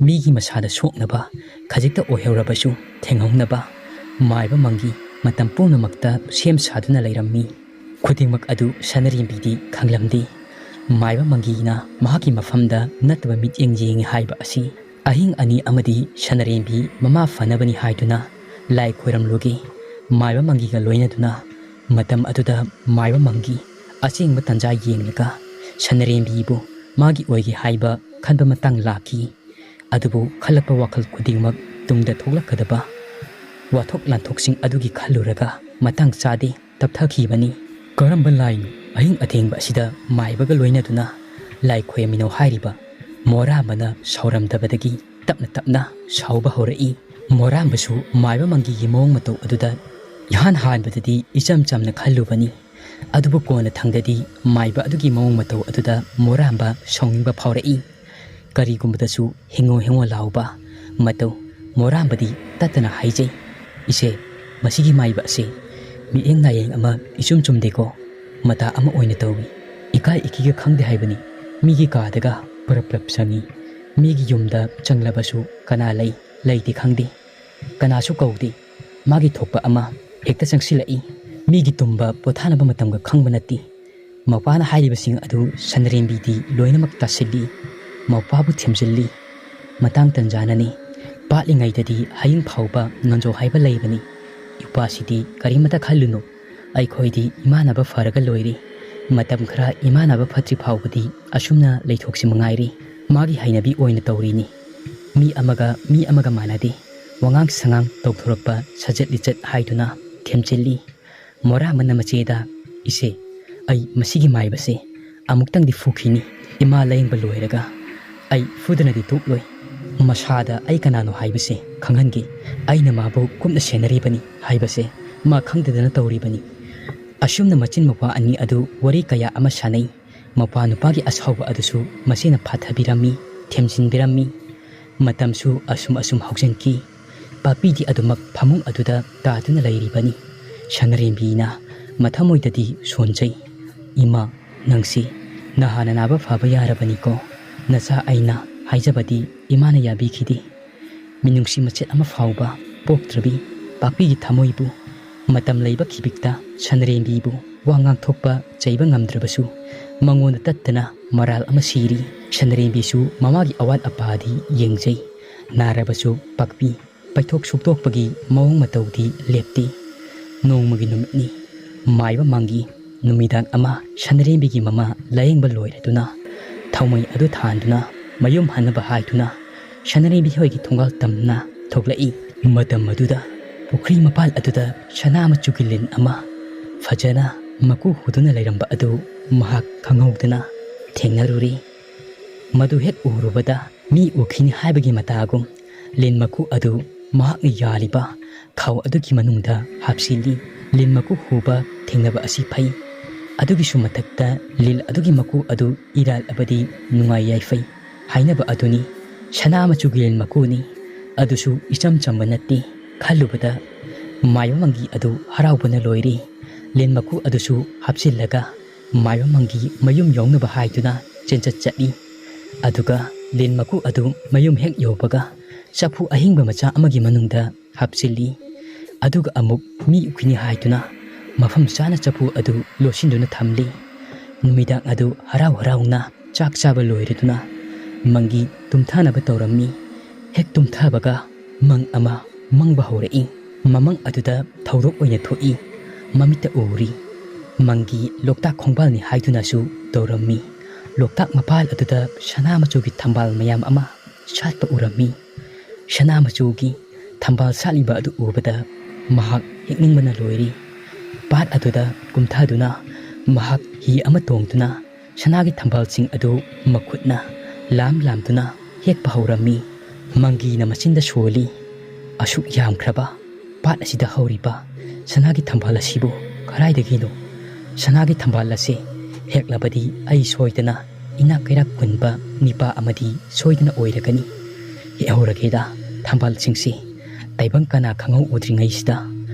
ꯃꯤꯒꯤ ꯃꯁꯥꯗ ꯁꯣꯛꯅꯕ ꯈꯖꯤꯛꯇ ꯑꯣꯏꯍꯧꯔꯕꯁꯨ ꯊꯦꯡꯍꯧꯅꯕ ꯃꯥꯏꯕ ꯃꯪꯒꯤ ꯃꯇꯝ ꯄꯨꯝꯅꯃꯛꯇ ꯁꯦꯝ ꯁꯥꯗꯨꯅ ꯂꯩꯔꯝꯃꯤ꯫ ꯈꯨꯗꯤꯡꯃꯛ ꯑꯗꯨ ꯁꯅꯔꯦꯝꯕꯤꯗꯤ ꯈꯪꯂꯝꯗꯦ꯫ ꯃꯥꯏꯕ ꯃꯪꯒꯤꯅ ꯃꯍꯥꯛꯀꯤ ꯃꯐꯝꯗ ꯅꯠꯇꯕ ꯃꯤꯠꯌꯦꯡ ꯌꯦꯡꯏ ꯍꯥꯏꯕ ꯑꯁꯤ꯫ ꯑꯍꯤꯡ ꯑꯅꯤ ꯑꯃꯗꯤ ꯁꯅꯔꯦꯝꯕꯤ ꯃꯃꯥ ꯐꯅꯕꯅꯤ ꯍꯥꯏꯗꯨꯅ ꯂꯥꯏ ꯈꯣꯏꯔꯝꯂꯨꯒꯦ꯫ ꯃꯥꯏꯕ ꯃꯪꯒꯤꯒ ꯂꯣꯏꯅꯗꯨꯅ ꯃꯇꯝ ꯑꯗꯨꯗ ꯃꯥꯏꯕ ꯃꯪꯒꯤ ꯑꯁꯦꯡꯕ ꯇꯟꯖꯥ ꯌꯦꯡꯂꯒ ꯁꯅꯔꯦꯝꯕꯤꯕꯨ ꯃꯥꯒꯤ ꯑꯣꯏꯒꯦ ꯍꯥꯏꯕ ꯈꯟꯕ ꯃꯇꯥꯡ ꯂꯥꯛꯈꯤ꯫ ꯑꯗꯨꯕꯨ ꯈꯜꯂꯛꯄ ꯋꯥꯈꯜ ꯈꯨꯗꯤꯡꯃꯛ ꯇꯨꯡꯗ ꯊꯣꯛꯂꯛꯀꯗꯕ ꯋꯥꯊꯣꯛ ꯂꯥꯟꯊꯣꯛꯁꯤꯡ ꯑꯗꯨꯒꯤ ꯈꯜꯂꯨꯔꯒ ꯃꯇꯥꯡ ꯆꯥꯗꯦ ꯇꯞꯊꯈꯤꯕꯅꯤ꯫ ꯀꯔꯝꯕ ꯂꯥꯏꯅꯣ ꯑꯍꯤꯡ ꯑꯊꯦꯡꯕ ꯑꯁꯤꯗ ꯃꯥꯏꯕꯒ ꯂꯣꯏꯅꯗꯨꯅ ꯂꯥꯏ ꯈꯣꯏꯔꯝꯃꯤꯅꯣ ꯍꯥꯏꯔꯤꯕ? ꯃꯣꯔꯥꯝꯕꯅ ꯁꯥꯎꯔꯝꯗꯕꯗꯒꯤ ꯇꯞꯅ ꯇꯞꯅ ꯁꯥꯎꯕ ꯍꯧꯔꯛꯏ꯫ ꯃꯣꯔꯥꯝꯕꯁꯨ ꯃꯥꯏꯕ ꯃꯪꯒꯤꯒꯤ ꯃꯑꯣꯡ ꯃꯇꯧ ꯑꯗꯨꯗ ꯏꯍꯥꯟ ꯍꯥꯟꯕꯗꯗꯤ ꯏꯆꯝ ꯆꯝꯅ ꯈꯜꯂꯨꯕꯅꯤ꯫ ꯑꯗꯨꯕꯨ ꯀꯣꯟꯅ ꯊꯪꯗꯗꯤ ꯃꯥꯏꯕ ꯑꯗꯨꯒꯤ ꯃꯑꯣꯡ ꯃꯇꯧ ꯑꯗꯨꯗ ꯃꯣꯔꯥꯝꯕ ꯁꯥꯎꯅꯤꯡꯕ ꯐꯥꯎꯔꯛꯏ꯫ ꯀꯔꯤꯒꯨꯝꯕꯗꯁꯨ ꯍꯦꯡꯉꯣ ꯍꯦꯡꯉꯣ ꯂꯥꯎꯕ ꯃꯇꯧ ꯃꯣꯔꯥꯝꯕꯗꯤ ꯇꯠꯇꯅ ꯍꯥꯏꯖꯩ꯫ "ꯏꯆꯦ, ꯃꯁꯤꯒꯤ ꯃꯥꯏꯕ ꯑꯁꯤ ꯃꯤꯠꯌꯦꯡ ꯅꯥꯌꯦꯡ ꯑꯃ ꯏꯆꯨꯝ ꯆꯨꯝꯗꯦꯀꯣ꯫ ꯃꯇꯥ ꯑꯃ ꯑꯣꯏꯅ ꯇꯧꯏ꯫ ꯏꯀꯥꯏ ꯏꯀꯤꯒ ꯈꯪꯗꯦ ꯍꯥꯏꯕꯅꯤ꯫ ꯃꯤꯒꯤ ꯀꯥꯗꯒ ꯄꯔꯞ ꯄꯔꯞ ꯆꯪꯏ꯫ ꯃꯤꯒꯤ ꯌꯨꯝꯗ ꯆꯪꯂꯕꯁꯨ ꯀꯅꯥ ꯂꯩ ꯂꯩꯇꯦ ꯈꯪꯗꯦ꯫ ꯀꯅꯥꯁꯨ ꯀꯧꯗꯦ꯫ ꯃꯥꯒꯤ ꯊꯣꯛꯄ ꯑꯃ ꯍꯦꯛꯇ ꯆꯪꯁꯤꯜꯂꯛꯏ꯫ ꯃꯤꯒꯤ ꯇꯨꯝꯕ ꯄꯣꯊꯥꯅꯕ ꯃꯇꯝꯒ ꯈꯪꯕ ꯅꯠꯇꯦ꯫" ꯃꯄꯥꯅ ꯍꯥꯏꯔꯤꯕꯁꯤꯡ ꯑꯗꯨ ꯁꯟꯗ꯭ꯔꯦꯝꯕꯤꯗꯤ ꯂꯣꯏꯅꯃꯛ ꯇꯥꯁꯤꯜꯂꯤ꯫ ꯃꯧꯄ꯭ꯋꯥꯕꯨ ꯊꯦꯝꯖꯤꯜꯂꯤ꯫ ꯃꯇꯥꯡ ꯇꯟꯖꯥꯅꯅꯤ꯫ ꯄꯥꯠꯂꯤꯉꯩꯗꯗꯤ ꯍꯌꯤꯡ ꯐꯥꯎꯕ ꯉꯟꯖꯧ ꯍꯥꯏꯕ ꯂꯩꯕꯅꯤ꯫ ꯏꯄ꯭ꯋꯥꯁꯤꯗꯤ ꯀꯔꯤꯃꯇ ꯈꯜꯂꯨꯅꯨ꯫ ꯑꯩꯈꯣꯏꯗꯤ ꯏꯃꯥꯟꯅꯕ ꯐꯔꯒ ꯂꯣꯏꯔꯦ꯫ ꯃꯇꯝ ꯈꯔ ꯏꯃꯥꯟꯅꯕ ꯐꯠꯇ꯭ꯔꯤ ꯐꯥꯎꯕꯗꯤ ꯑꯁꯨꯝꯅ ꯂꯩꯊꯣꯛꯁꯤ ꯃꯉꯥꯏꯔꯦ꯫ ꯃꯥꯒꯤ ꯍꯩꯅꯕꯤ ꯑꯣꯏꯅ ꯇꯧꯔꯤꯅꯤ꯫ ꯃꯤ ꯑꯃꯒ ꯃꯤ ꯑꯃꯒ ꯃꯥꯟꯅꯗꯦ꯫ ꯋꯥꯉꯥꯡ ꯁꯉꯥꯡ ꯇꯧꯊꯣꯔꯛꯄ ꯁꯖꯠ ꯂꯤꯆꯠ ꯍꯥꯏꯗꯨꯅ ꯊꯦꯝꯖꯤꯜꯂꯤ꯫ ꯃꯣꯔꯥ ꯑꯃꯅ ꯃꯆꯦꯗ, "ꯏꯆꯦ, ꯑꯩ ꯃꯁꯤꯒꯤ ꯃꯥꯏꯕꯁꯦ ꯑꯃꯨꯛꯇꯪꯗꯤ ꯐꯨꯈꯤꯅꯤ꯫ ꯏꯃꯥ ꯂꯥꯌꯦꯡꯕ ꯂꯣꯏꯔꯒ ꯑꯩ ꯐꯨꯗꯅꯗꯤ ꯇꯣꯛꯂꯣꯏ꯫ ꯃꯁꯥꯗ ꯑꯩ ꯀꯅꯥꯅꯣ ꯍꯥꯏꯕꯁꯦ ꯈꯪꯍꯟꯒꯦ꯫ ꯑꯩꯅ ꯃꯥꯕꯨ ꯀꯨꯞꯅ ꯁꯦꯟꯅꯔꯤꯕꯅꯤ ꯍꯥꯏꯕꯁꯦ ꯃꯥ ꯈꯪꯗꯗꯅ ꯇꯧꯔꯤꯕꯅꯤ꯫" ꯑꯁꯨꯝꯅ ꯃꯆꯤꯟ ꯃꯧꯄ꯭ꯋꯥ ꯑꯅꯤ ꯑꯗꯨ ꯋꯥꯔꯤ ꯀꯌꯥ ꯑꯃ ꯁꯥꯟꯅꯩ꯫ ꯃꯧꯄ꯭ꯋꯥ ꯅꯨꯄꯥꯒꯤ ꯑꯁꯥꯎꯕ ꯑꯗꯨꯁꯨ ꯃꯆꯦꯅ ꯐꯥꯊꯕꯤꯔꯝꯃꯤ, ꯊꯦꯝꯖꯤꯟꯕꯤꯔꯝꯃꯤ꯫ ꯃꯇꯝꯁꯨ ꯑꯁꯨꯝ ꯑꯁꯨꯝ ꯍꯧꯖꯤꯟꯈꯤ꯫ ꯄꯥꯛꯄꯤꯗꯤ ꯑꯗꯨꯃꯛ ꯐꯃꯨꯡ ꯑꯗꯨꯗ ꯇꯥꯗꯨꯅ ꯂꯩꯔꯤꯕꯅꯤ꯫ ꯁꯅꯔꯦꯝꯕꯤꯅ ꯃꯊꯃꯣꯏꯗꯗꯤ ꯁꯣꯟꯖꯩ꯫ "ꯏꯃꯥ, ꯅꯪꯁꯤ ꯅꯍꯥꯟꯅ ꯅꯥꯕ ꯐꯕ ꯌꯥꯔꯕꯅꯤꯀꯣ꯫ ꯅꯆꯥ ꯑꯩꯅ ꯍꯥꯏꯖꯕꯗꯤ ꯏꯃꯥꯅ ꯌꯥꯕꯤꯈꯤꯗꯦ꯫" ꯃꯤꯅꯨꯡꯁꯤ ꯃꯆꯦꯠ ꯑꯃ ꯐꯥꯎꯕ ꯄꯣꯛꯇ꯭ꯔꯕꯤ ꯄꯥꯛꯄꯤꯒꯤ ꯊꯃꯣꯏꯕꯨ ꯃꯇꯝ ꯂꯩꯕ ꯈꯤꯕꯤꯛꯇ ꯁꯅꯔꯦꯝꯕꯤꯕꯨ ꯋꯥ ꯉꯥꯡꯊꯣꯛꯄ ꯆꯩꯕ ꯉꯝꯗ꯭ꯔꯕꯁꯨ ꯃꯉꯣꯟꯗ ꯇꯠꯇꯅ ꯃꯔꯥꯜ ꯑꯃ ꯁꯤꯔꯤ꯫ ꯁꯅꯔꯦꯝꯕꯤꯁꯨ ꯃꯃꯥꯒꯤ ꯑꯋꯥꯠ ꯑꯄꯥꯗꯤ ꯌꯦꯡꯖꯩ꯫ ꯅꯥꯔꯕꯁꯨ ꯄꯥꯛꯄꯤ ꯄꯩꯊꯣꯛ ꯁꯨꯛꯇꯣꯛꯄꯒꯤ ꯃꯑꯣꯡ ꯃꯇꯧꯗꯤ ꯂꯦꯞꯇꯦ꯫ ꯅꯣꯡꯃꯒꯤ ꯅꯨꯃꯤꯠꯅꯤ꯫ ꯃꯥꯏꯕ ꯃꯪꯒꯤ ꯅꯨꯃꯤꯗꯥꯡ ꯑꯃ ꯁꯅꯔꯦꯝꯕꯤꯒꯤ ꯃꯃꯥ ꯂꯥꯌꯦꯡꯕ ꯂꯣꯏꯔꯗꯨꯅ ꯊꯥꯎꯃꯩ ꯑꯗꯨ ꯊꯥꯟꯗꯨꯅ ꯃꯌꯨꯝ ꯍꯟꯅꯕ ꯍꯥꯏꯗꯨꯅ ꯁꯅꯔꯦꯝꯕꯤ ꯍꯣꯏꯒꯤ ꯊꯣꯡꯒꯥꯜ ꯇꯝꯅ ꯊꯣꯛꯂꯛꯏ꯫ ꯃꯇꯝ ꯑꯗꯨꯗ ꯄꯨꯈ꯭ꯔꯤ ꯃꯄꯥꯜ ꯑꯗꯨꯗ ꯁꯅꯥ ꯃꯆꯨꯒꯤ ꯂꯤꯟ ꯑꯃ ꯐꯖꯅ ꯃꯀꯨ ꯍꯨꯗꯨꯅ ꯂꯩꯔꯝꯕ ꯑꯗꯨ ꯃꯍꯥꯛ ꯈꯪꯍꯧꯗꯅ ꯊꯦꯡꯅꯔꯨꯔꯦ꯫ ꯃꯗꯨ ꯍꯦꯛ ꯎꯔꯨꯕꯗ ꯃꯤ ꯎꯈꯤꯅꯤ ꯍꯥꯏꯕꯒꯤ ꯃꯇꯥꯒꯨꯝ ꯂꯤꯟ ꯃꯀꯨ ꯑꯗꯨ ꯃꯍꯥꯛꯅ ꯌꯥꯜꯂꯤꯕ ꯈꯥꯎ ꯑꯗꯨꯒꯤ ꯃꯅꯨꯡꯗ ꯍꯥꯞꯆꯤꯜꯂꯤ꯫ ꯂꯤꯟ ꯃꯀꯨ ꯍꯨꯕ ꯊꯦꯡꯅꯕ ꯑꯁꯤ ꯐꯩ꯫ ꯑꯗꯨꯒꯤꯁꯨ ꯃꯊꯛꯇ ꯂꯤꯟ ꯑꯗꯨꯒꯤ ꯃꯀꯨ ꯑꯗꯨ ꯏꯔꯥꯜꯂꯕꯗꯤ ꯅꯨꯡꯉꯥꯏ ꯌꯥꯏꯐꯩ ꯍꯥꯏꯅꯕ ꯑꯗꯨꯅꯤ꯫ ꯁꯅꯥ ꯃꯆꯨꯒꯤ ꯂꯤꯟ ꯃꯀꯨꯅꯤ꯫ ꯑꯗꯨꯁꯨ ꯏꯆꯝ ꯆꯝꯕ ꯅꯠꯇꯦ꯫ ꯈꯜꯂꯨꯕꯗ ꯃꯥꯏꯕ ꯃꯪꯒꯤ ꯑꯗꯨ ꯍꯔꯥꯎꯕꯅ ꯂꯣꯏꯔꯦ꯫ ꯂꯤꯟ ꯃꯀꯨ ꯑꯗꯨꯁꯨ ꯍꯥꯞꯆꯤꯜꯂꯒ ꯃꯥꯏꯕ ꯃꯪꯒꯤ ꯃꯌꯨꯝ ꯌꯧꯅꯕ ꯍꯥꯏꯗꯨꯅ ꯆꯦꯟꯆꯠ ꯆꯠꯂꯤ꯫ ꯑꯗꯨꯒ ꯂꯤꯟ ꯃꯀꯨ ꯑꯗꯨ ꯃꯌꯨꯝ ꯍꯦꯛ ꯌꯧꯕꯒ ꯆꯐꯨ ꯑꯍꯤꯡꯕ ꯃꯆꯥ ꯑꯃꯒꯤ ꯃꯅꯨꯡꯗ ꯍꯥꯞꯆꯤꯜꯂꯤ꯫ ꯑꯗꯨꯒ ꯑꯃꯨꯛ ꯃꯤ ꯎꯈꯤꯅꯤ ꯍꯥꯏꯗꯨꯅ ꯃꯐꯝ ꯆꯥꯅ ꯆꯐꯨ ꯑꯗꯨ ꯂꯣꯠꯁꯤꯟꯗꯨꯅ ꯊꯝꯂꯤ꯫ ꯅꯨꯃꯤꯗꯥꯡ ꯑꯗꯨ ꯍꯔꯥꯎ ꯍꯔꯥꯎꯅ ꯆꯥꯛ ꯆꯥꯕ ꯂꯣꯏꯔꯗꯨꯅ ꯃꯪꯒꯤ ꯇꯨꯝꯊꯅꯕ ꯇꯧꯔꯝꯃꯤ꯫ ꯍꯦꯛ ꯇꯨꯝꯊꯕꯒ ꯃꯪ ꯑꯃ ꯃꯪꯕ ꯍꯧꯔꯛꯏ꯫ ꯃꯃꯪ ꯑꯗꯨꯗ ꯊꯧꯗꯣꯛ ꯑꯣꯏꯅ ꯊꯣꯛꯏ꯫ ꯃꯃꯤꯠꯇ ꯎꯔꯤ꯫ ꯃꯪꯒꯤ ꯂꯣꯛꯇꯥꯛ ꯈꯣꯡꯕꯥꯜꯅꯤ ꯍꯥꯏꯗꯨꯅꯁꯨ ꯇꯧꯔꯝꯃꯤ꯫ ꯂꯣꯛꯇꯥꯛ ꯃꯄꯥꯜ ꯑꯗꯨꯗ ꯁꯅꯥ ꯃꯆꯨꯒꯤ ꯊꯝꯕꯥꯜ ꯃꯌꯥꯝ ꯑꯃ ꯁꯥꯠꯄ ꯎꯔꯝꯃꯤ꯫ ꯁꯅꯥ ꯃꯆꯨꯒꯤ ꯊꯝꯕꯥꯜ ꯁꯥꯠꯂꯤꯕ ꯑꯗꯨ ꯎꯕꯗ ꯃꯍꯥꯛ ꯍꯦꯛꯅꯤꯡꯕꯅ ꯂꯣꯏꯔꯤ꯫ ꯄꯥꯠ ꯑꯗꯨꯗ ꯀꯨꯝꯊꯗꯨꯅ ꯃꯍꯥꯛ ꯍꯤ ꯑꯃ ꯇꯣꯡꯗꯨꯅ ꯁꯅꯥꯒꯤ ꯊꯝꯕꯥꯜꯁꯤꯡ ꯑꯗꯨ ꯃꯈꯨꯠꯅ ꯂꯥꯝ ꯂꯥꯝꯗꯨꯅ ꯍꯦꯛꯄ ꯍꯧꯔꯝꯃꯤ꯫ ꯃꯪꯒꯤꯅ ꯃꯆꯤꯟꯗ ꯁꯣꯜꯂꯤ꯫ ꯑꯁꯨꯛ ꯌꯥꯝꯈ꯭ꯔꯕ ꯄꯥꯠ ꯑꯁꯤꯗ ꯍꯧꯔꯤꯕ ꯁꯅꯥꯒꯤ ꯊꯝꯕꯥꯜ ꯑꯁꯤꯕꯨ ꯀꯗꯥꯏꯗꯒꯤꯅꯣ? ꯁꯅꯥꯒꯤ ꯊꯝꯕꯥꯜ ꯑꯁꯤ ꯍꯦꯛꯂꯕꯗꯤ ꯑꯩ ꯁꯣꯏꯗꯅ ꯏꯅꯥꯛ ꯀꯩꯔꯥꯛ ꯈꯨꯟꯕ ꯅꯤꯄꯥ ꯑꯃꯗꯤ ꯁꯣꯏꯗꯅ ꯑꯣꯏꯔꯒꯅꯤ꯫ ꯍꯦꯛꯍꯧꯔꯒꯦꯗ ꯊꯝꯕꯥꯜꯁꯤꯡꯁꯤ꯫ ꯇꯥꯏꯕꯪ ꯀꯅꯥ ꯈꯪꯍꯧ ꯎꯗ꯭ꯔꯤꯉꯩꯁꯤꯗ꯫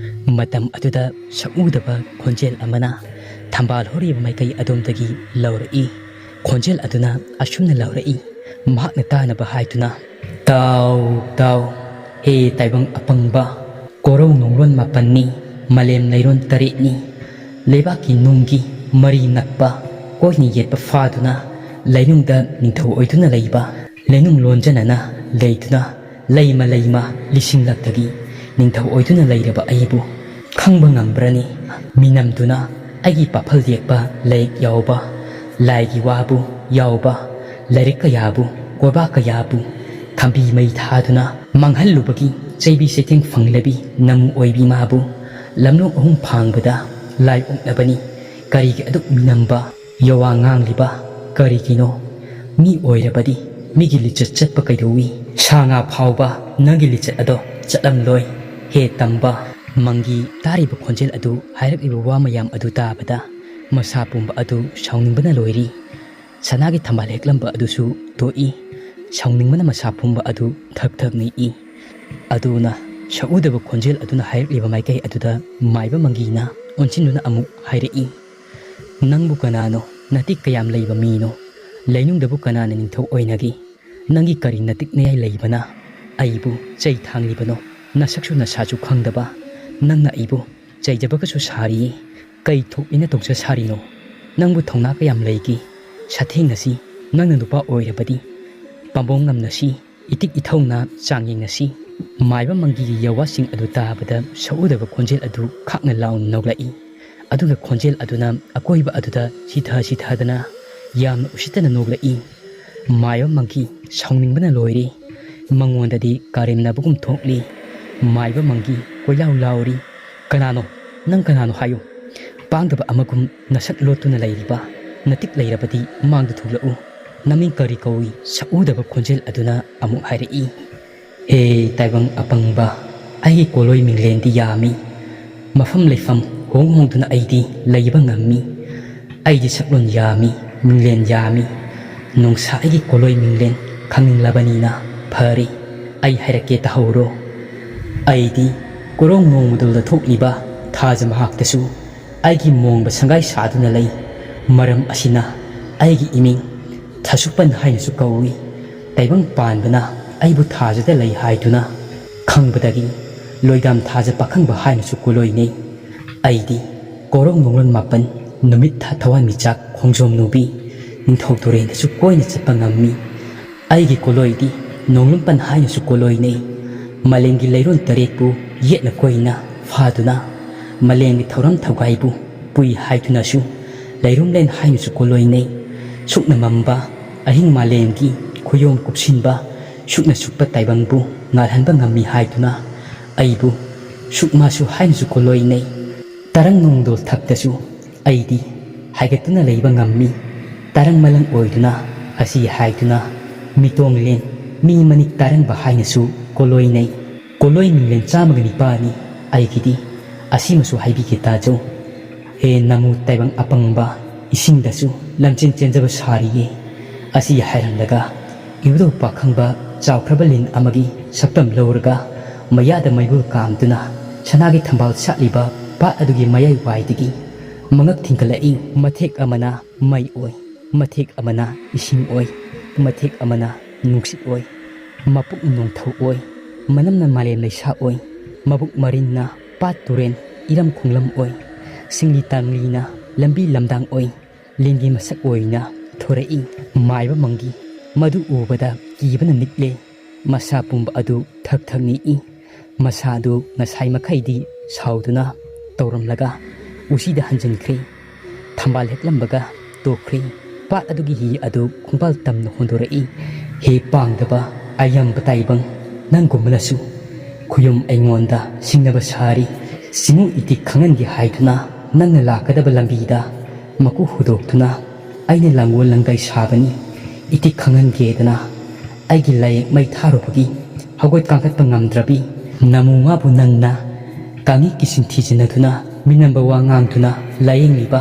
ꯃꯇꯝ ꯑꯗꯨꯗ ꯁꯛꯎꯗꯕ ꯈꯣꯟꯖꯦꯜ ꯑꯃꯅ ꯊꯝꯕꯥꯜ ꯍꯧꯔꯤꯕ ꯃꯥꯏꯀꯩ ꯑꯗꯣꯝꯗꯒꯤ ꯂꯧꯔꯛꯏ꯫ ꯈꯣꯟꯖꯦꯜ ꯑꯗꯨꯅ ꯑꯁꯨꯝꯅ ꯂꯧꯔꯛꯏ, ꯃꯍꯥꯛꯅ ꯇꯥꯅꯕ ꯍꯥꯏꯗꯨꯅ, "ꯇꯥꯎ, ꯇꯥꯎ, ꯍꯦ ꯇꯥꯏꯕꯪ ꯑꯄꯪꯕ, ꯀꯣꯔꯧ ꯅꯣꯡꯂꯣꯟ ꯃꯥꯄꯟꯅꯤ, ꯃꯥꯂꯦꯝ ꯂꯩꯔꯣꯟ ꯇꯔꯦꯠꯅꯤ, ꯂꯩꯕꯥꯛꯀꯤ ꯅꯨꯡꯒꯤ ꯃꯔꯤ ꯅꯛꯄ, ꯀꯣꯏꯅ ꯌꯦꯠꯄ ꯐꯥꯗꯨꯅ, ꯂꯩꯅꯨꯡꯗ ꯅꯤꯡꯊꯧ ꯑꯣꯏꯗꯨꯅ ꯂꯩꯕ, ꯂꯩꯅꯨꯡ ꯂꯣꯟꯖꯅꯅ ꯂꯩꯗꯨꯅ, ꯂꯩꯃ ꯂꯩꯃ ꯂꯤꯁꯤꯡꯂꯛꯇꯒꯤ ꯅꯤꯡꯊꯧ ꯑꯣꯏꯗꯨꯅ ꯂꯩꯔꯕ ꯑꯩꯕꯨ ꯈꯪꯕ ꯉꯝꯕ꯭ꯔꯅꯤ? ꯃꯤꯅꯝꯗꯨꯅ ꯑꯩꯒꯤ ꯄꯥꯐꯜ ꯌꯦꯛꯄ ꯂꯥꯏꯔꯤꯛ ꯌꯥꯎꯕ, ꯂꯥꯏꯒꯤ ꯋꯥꯕꯨ ꯌꯥꯎꯕ, ꯂꯥꯏꯔꯤꯛ ꯀꯌꯥꯕꯨ, ꯀꯣꯕꯥ ꯀꯌꯥꯕꯨ ꯊꯝꯕꯤ ꯃꯩ ꯊꯥꯗꯨꯅ ꯃꯥꯡꯍꯜꯂꯨꯕꯒꯤ ꯆꯩꯕꯤ ꯆꯩꯊꯦꯡ ꯐꯪꯂꯕꯤ ꯅꯃꯨ ꯑꯣꯏꯕꯤ ꯃꯥꯕꯨ ꯂꯝꯂꯣꯡ ꯑꯍꯨꯝ ꯐꯥꯡꯕꯗ ꯂꯥꯏ ꯑꯣꯛꯅꯕꯅꯤ꯫ ꯀꯔꯤꯒꯤ ꯑꯗꯨꯛ ꯃꯤꯅꯝꯕ? ꯌꯣꯋꯥ ꯉꯥꯡꯂꯤꯕ ꯀꯔꯤꯒꯤꯅꯣ? ꯃꯤ ꯑꯣꯏꯔꯕꯗꯤ ꯃꯤꯒꯤ ꯂꯤꯆꯠ ꯆꯠꯄ ꯀꯩꯗꯧꯏ? ꯁꯥ ꯉꯥ ꯐꯥꯎꯕ ꯅꯪꯒꯤ ꯂꯤꯆꯠ ꯑꯗꯣ ꯆꯠꯂꯝꯂꯣꯏ꯫ ꯍꯦ ꯇꯝꯕ!" ꯃꯪꯒꯤ ꯇꯥꯔꯤꯕ ꯈꯣꯟꯖꯦꯜ ꯑꯗꯨ, ꯍꯥꯏꯔꯛꯂꯤꯕ ꯋꯥ ꯃꯌꯥꯝ ꯑꯗꯨ ꯇꯥꯕꯗ ꯃꯁꯥ ꯄꯨꯝꯕ ꯑꯗꯨ ꯁꯥꯎꯅꯤꯡꯕꯅ ꯂꯣꯏꯔꯤ꯫ ꯁꯅꯥꯒꯤ ꯊꯝꯕꯥꯜ ꯍꯦꯛꯂꯝꯕ ꯑꯗꯨꯁꯨ ꯇꯣꯛꯏ꯫ ꯁꯥꯎꯅꯤꯡꯕꯅ ꯃꯁꯥ ꯄꯨꯝꯕ ꯑꯗꯨ ꯊꯛ ꯊꯛ ꯅꯤꯛꯏ꯫ ꯑꯗꯨꯅ ꯁꯛꯎꯗꯕ ꯈꯣꯟꯖꯦꯜ ꯑꯗꯨꯅ ꯍꯥꯏꯔꯛꯂꯤꯕ ꯃꯥꯏꯀꯩ ꯑꯗꯨꯗ ꯃꯥꯏꯕ ꯃꯪꯒꯤꯅ ꯑꯣꯟꯁꯤꯟꯗꯨꯅ ꯑꯃꯨꯛ ꯍꯥꯏꯔꯛꯏ, "ꯅꯪꯕꯨ ꯀꯅꯥꯅꯣ? ꯅꯇꯤꯛ ꯀꯌꯥꯝ ꯂꯩꯕ ꯃꯤꯅꯣ? ꯂꯩꯅꯨꯡꯗꯕꯨ ꯀꯅꯥꯅ ꯅꯤꯡꯊꯧ ꯑꯣꯏꯅꯒꯦ? ꯅꯪꯒꯤ ꯀꯔꯤ ꯅꯇꯤꯛ ꯅꯌꯥꯏ ꯂꯩꯕꯅ ꯑꯩꯕꯨ ꯆꯩ ꯊꯥꯡꯂꯤꯕꯅꯣ? ꯅꯁꯛꯁꯨ ꯅꯁꯥꯁꯨ ꯈꯪꯗꯕ ꯅꯪꯅ ꯑꯩꯕꯨ ꯆꯩꯖꯕꯒꯁꯨ ꯁꯥꯔꯤꯌꯦ꯫ ꯀꯩ ꯊꯣꯛꯏꯅ ꯇꯧꯖ ꯁꯥꯔꯤꯅꯣ? ꯅꯪꯕꯨ ꯊꯧꯅꯥ ꯀꯌꯥꯝ ꯂꯩꯒꯦ? ꯁꯥꯊꯦꯡꯅꯁꯤ ꯅꯪꯅ ꯅꯨꯄꯥ ꯑꯣꯏꯔꯕꯗꯤ ꯄꯥꯝꯕꯣꯝ ꯉꯝꯅꯁꯤ, ꯏꯇꯤꯛ ꯏꯊꯧꯅ ꯆꯥꯡ ꯌꯦꯡꯅꯁꯤ꯫ ꯃꯥꯏꯕ ꯃꯪꯒꯤꯒꯤ ꯌꯥꯋꯥꯁꯤꯡ ꯑꯗꯨ ꯇꯥꯕꯗ ꯁꯛꯎꯗꯕ ꯈꯣꯟꯖꯦꯜ ꯑꯗꯨ ꯈꯥꯛꯅ ꯂꯥꯎꯅ ꯅꯣꯛꯂꯛꯏ꯫ ꯑꯗꯨꯒ ꯈꯣꯟꯖꯦꯜ ꯑꯗꯨꯅ ꯑꯀꯣꯏꯕ ꯑꯗꯨꯗ ꯁꯤꯊ ꯁꯤꯊꯗꯅ ꯌꯥꯝꯅ ꯎꯁꯤꯠꯇꯅ ꯅꯣꯛꯂꯛꯏ꯫ ꯃꯥꯏꯕ ꯃꯪꯒꯤ ꯁꯥꯎꯅꯤꯡꯕꯅ ꯂꯣꯏꯔꯦ꯫ ꯃꯉꯣꯟꯗꯗꯤ ꯀꯥꯔꯦꯝꯅꯕꯒꯨꯝ ꯊꯣꯛꯂꯤ꯫ ꯃꯥꯏꯕ ꯃꯪꯒꯤ ꯀꯣꯏꯂꯥꯎ ꯂꯥꯎꯔꯤ꯫ "ꯀꯅꯥꯅꯣ? ꯅꯪ ꯀꯅꯥꯅꯣ ꯍꯥꯏꯌꯨ꯫ ꯄꯥꯡꯗꯕ ꯑꯃꯒꯨꯝ ꯅꯁꯛ ꯂꯣꯠꯇꯨꯅ ꯂꯩꯔꯤꯕ, ꯅꯇꯤꯛ ꯂꯩꯔꯕꯗꯤ ꯃꯥꯡꯗ ꯊꯣꯛꯂꯛꯎ꯫ ꯅꯃꯤꯡ ꯀꯔꯤ ꯀꯧꯏ?" ꯁꯛꯎꯗꯕ ꯈꯣꯟꯖꯦꯜ ꯑꯗꯨꯅ ꯑꯃꯨꯛ ꯍꯥꯏꯔꯛꯏ꯫ "ꯍꯦ ꯇꯥꯏꯕꯪ ꯑꯄꯪꯕ, ꯑꯩꯒꯤ ꯀꯣꯂꯣꯏ ꯃꯤꯡꯂꯦꯟꯗꯤ ꯌꯥꯝꯃꯤ꯫ ꯃꯐꯝ ꯂꯩꯐꯝ ꯍꯣꯡ ꯍꯣꯡꯗꯨꯅ ꯑꯩꯗꯤ ꯂꯩꯕ ꯉꯝꯃꯤ꯫ ꯑꯩꯗꯤ ꯁꯛꯂꯣꯟ ꯌꯥꯝꯃꯤ, ꯃꯤꯡꯂꯦꯟ ꯌꯥꯝꯃꯤ꯫ ꯅꯣꯡꯁꯥ ꯑꯩꯒꯤ ꯀꯣꯂꯣꯏ ꯃꯤꯡꯂꯦꯟ ꯈꯪꯅꯤꯡꯂꯕꯅꯤꯅ ꯐꯔꯦ, ꯑꯩ ꯍꯥꯏꯔꯛꯀꯦ ꯇꯥꯍꯧꯔꯣ꯫ ꯑꯩꯗꯤ ꯀꯣꯔꯧ ꯅꯣꯡꯃꯗꯣꯜꯗ ꯊꯣꯛꯂꯤꯕ ꯊꯥꯖ ꯃꯍꯥꯛꯇꯁꯨ ꯑꯩꯒꯤ ꯃꯣꯡꯕ ꯁꯪꯒꯥꯏ ꯁꯥꯗꯨꯅ ꯂꯩ꯫ ꯃꯔꯝ ꯑꯁꯤꯅ ꯑꯩꯒꯤ ꯏꯃꯤꯡ ꯊꯥꯁꯨꯛꯄꯟ ꯍꯥꯏꯅꯁꯨ ꯀꯧꯏ꯫ ꯇꯥꯏꯕꯪ ꯄꯥꯟꯕꯅ ꯑꯩꯕꯨ ꯊꯥꯖꯗ ꯂꯩ ꯍꯥꯏꯗꯨꯅ ꯈꯪꯕꯗꯒꯤ ꯂꯣꯏꯗꯥꯝ ꯊꯥꯖ ꯄꯥꯈꯪꯕ ꯍꯥꯏꯅꯁꯨ ꯀꯣꯂꯣꯏꯅꯩ꯫ ꯑꯩꯗꯤ ꯀꯣꯔꯧ ꯅꯣꯡꯂꯣꯟ ꯃꯥꯄꯟ, ꯅꯨꯃꯤꯠ ꯊꯥ ꯊꯋꯥꯟꯃꯤꯆꯥꯛ ꯈꯣꯡꯖꯣꯝ ꯅꯨꯕꯤ, ꯅꯤꯡꯊꯧ ꯇꯨꯔꯦꯜꯗꯁꯨ ꯀꯣꯏꯅ ꯆꯠꯄ ꯉꯝꯃꯤ꯫ ꯑꯩꯒꯤ ꯀꯣꯂꯣꯏꯗꯤ ꯅꯣꯡꯂꯨꯝꯄꯟ ꯍꯥꯏꯅꯁꯨ ꯀꯣꯂꯣꯏꯅꯩ꯫ ꯃꯥꯂꯦꯝꯒꯤ ꯂꯩꯔꯣꯟ ꯇꯔꯦꯠꯄꯨ ꯌꯦꯠꯅ ꯀꯣꯏꯅ ꯐꯥꯗꯨꯅ ꯃꯥꯂꯦꯝꯒꯤ ꯊꯧꯔꯝ ꯊꯧꯒꯥꯏꯕꯨ ꯄꯨꯏ ꯍꯥꯏꯗꯨꯅꯁꯨ ꯂꯩꯔꯨꯝꯂꯦꯟ ꯍꯥꯏꯅꯁꯨ ꯀꯣꯂꯣꯏꯅꯩ꯫ ꯁꯨꯛꯅ ꯃꯝꯕ ꯑꯍꯤꯡ ꯃꯥꯂꯦꯝꯒꯤ ꯈꯨꯌꯣꯝ ꯀꯨꯞꯁꯤꯟꯕ ꯁꯨꯛꯅ ꯁꯨꯛꯄ ꯇꯥꯏꯕꯪꯕꯨ ꯉꯥꯜꯍꯟꯕ ꯉꯝꯃꯤ ꯍꯥꯏꯗꯨꯅ ꯑꯩꯕꯨ ꯁꯨꯛꯃꯥꯁꯨ ꯍꯥꯏꯅꯁꯨ ꯀꯣꯂꯣꯏꯅꯩ꯫ ꯇꯔꯪ ꯅꯣꯡꯗꯣꯜ ꯊꯛꯇꯁꯨ ꯑꯩꯗꯤ ꯍꯥꯏꯒꯠꯇꯨꯅ ꯂꯩꯕ ꯉꯝꯃꯤ꯫ ꯇꯔꯪ ꯃꯂꯪ ꯑꯣꯏꯗꯨꯅ ꯑꯁꯤ ꯍꯥꯏꯗꯨꯅ ꯃꯤꯇꯣꯡꯂꯦꯟ, ꯃꯤ ꯃꯅꯤꯛ ꯇꯥꯔꯪꯕ ꯍꯥꯏꯅꯁꯨ ꯀꯣꯂꯣꯏꯅꯩ꯫ ꯀꯣꯂꯣꯏ ꯃꯤꯡꯂꯦꯟ ꯆꯥꯝꯃꯒ ꯅꯤꯄꯥꯜꯅꯤ ꯑꯩꯒꯤꯗꯤ꯫ ꯑꯁꯤꯃꯁꯨ ꯍꯥꯏꯕꯤꯒꯦ ꯇꯥꯖꯧ꯫ ꯍꯦ ꯅꯃꯨ ꯇꯥꯏꯕꯪ ꯑꯄꯪꯕ, ꯏꯁꯤꯡꯗꯁꯨ ꯂꯝꯖꯦꯟ ꯆꯦꯟꯖꯕ ꯁꯥꯔꯤꯌꯦ꯫ ꯑꯁꯤ ꯍꯥꯏꯔꯝꯂꯒ ꯏꯕꯨꯙꯧ ꯄꯥꯈꯪꯕ ꯆꯥꯎꯈ꯭ꯔꯕ ꯂꯤꯟ ꯑꯃꯒꯤ ꯁꯛꯇꯝ ꯂꯧꯔꯒ ꯃꯌꯥꯗ ꯃꯩꯕꯨꯜ ꯀꯥꯝꯗꯨꯅ ꯁꯅꯥꯒꯤ ꯊꯝꯕꯥꯜ ꯁꯥꯠꯂꯤꯕ ꯄꯥꯠ ꯑꯗꯨꯒꯤ ꯃꯌꯥꯏ ꯋꯥꯏꯗꯒꯤ ꯃꯉꯛ ꯊꯤꯡꯒꯠꯂꯛꯏ꯫ ꯃꯊꯦꯛ ꯑꯃꯅ ꯃꯩ ꯑꯣꯏ, ꯃꯊꯦꯛ ꯑꯃꯅ ꯏꯁꯤꯡ ꯑꯣꯏ, ꯃꯊꯦꯛ ꯑꯃꯅ ꯅꯨꯡꯁꯤꯠ ꯑꯣꯏ, ꯃꯄꯨꯛ ꯅꯣꯡꯊꯧ ꯑꯣꯏ, ꯃꯅꯝꯅ ꯃꯥꯂꯦꯝ ꯂꯩꯁꯥ ꯑꯣꯏ, ꯃꯕꯨꯛ ꯃꯔꯤꯟꯅ ꯄꯥꯠ ꯇꯨꯔꯦꯟ ꯏꯔꯝ ꯈꯣꯡꯂꯝ ꯑꯣꯏ, ꯁꯤꯡꯂꯤ ꯇꯥꯡꯂꯤꯅ ꯂꯝꯕꯤ ꯂꯝꯗꯥꯡ ꯑꯣꯏ, ꯂꯤꯟꯒꯤ ꯃꯁꯛ ꯑꯣꯏꯅ ꯊꯣꯔꯛꯏ꯫ ꯃꯥꯏꯕ ꯃꯪꯒꯤ ꯃꯗꯨ ꯎꯕꯗ ꯀꯤꯕꯅ ꯅꯤꯛꯂꯦ꯫ ꯃꯁꯥ ꯄꯨꯝꯕ ꯑꯗꯨ ꯊꯛ ꯊꯛ ꯅꯤꯛꯏ꯫ ꯃꯁꯥ ꯑꯗꯨ ꯉꯁꯥꯏ ꯃꯈꯩꯗꯤ ꯁꯥꯎꯗꯨꯅ ꯇꯧꯔꯝꯂꯒ ꯎꯆꯤꯗ ꯍꯟꯖꯤꯟꯈ꯭ꯔꯦ꯫ ꯊꯝꯕꯥꯜ ꯍꯦꯛꯂꯝꯕꯒ ꯇꯣꯛꯈ꯭ꯔꯦ꯫ ꯄꯥꯠ ꯑꯗꯨꯒꯤ ꯍꯤ ꯑꯗꯨ ꯈꯣꯡꯕꯥꯜ ꯇꯝꯅ ꯍꯣꯟꯗꯣꯔꯛꯏ꯫ "ꯍꯦ ꯄꯥꯡꯗꯕ ꯑꯌꯥꯝꯕ ꯇꯥꯏꯕꯪ, ꯅꯪꯒꯨꯝꯕꯅꯁꯨ ꯈꯨꯌꯨꯝ ꯑꯩꯉꯣꯟꯗ ꯁꯤꯡꯅꯕ ꯁꯥꯔꯤ꯫ ꯆꯤꯡꯉꯨ ꯏꯇꯤꯛ ꯈꯪꯍꯟꯒꯦ ꯍꯥꯏꯗꯨꯅ ꯅꯪꯅ ꯂꯥꯛꯀꯗꯕ ꯂꯝꯕꯤꯗ ꯃꯀꯨ ꯍꯨꯗꯣꯛꯇꯨꯅ ꯑꯩꯅ ꯂꯥꯡꯒꯣꯜ ꯂꯪꯒꯩ ꯁꯥꯕꯅꯤ꯫ ꯏꯇꯤꯛ ꯈꯪꯍꯟꯒꯦꯗꯅ ꯑꯩꯒꯤ ꯂꯥꯏꯌꯦꯛ ꯃꯩ ꯊꯥꯔꯨꯕꯒꯤ ꯍꯧꯒꯠ ꯀꯥꯡꯈꯠꯄ ꯉꯝꯗ꯭ꯔꯕꯤ ꯅꯃꯨ ꯃꯥꯕꯨ ꯅꯪꯅ ꯀꯥꯡꯉꯤꯛꯀꯤ ꯁꯤꯟꯊꯤ ꯁꯤꯟꯅꯗꯨꯅ ꯃꯤꯅꯝꯕ ꯋꯥ ꯉꯥꯡꯗꯨꯅ ꯂꯥꯏꯌꯦꯡꯂꯤꯕ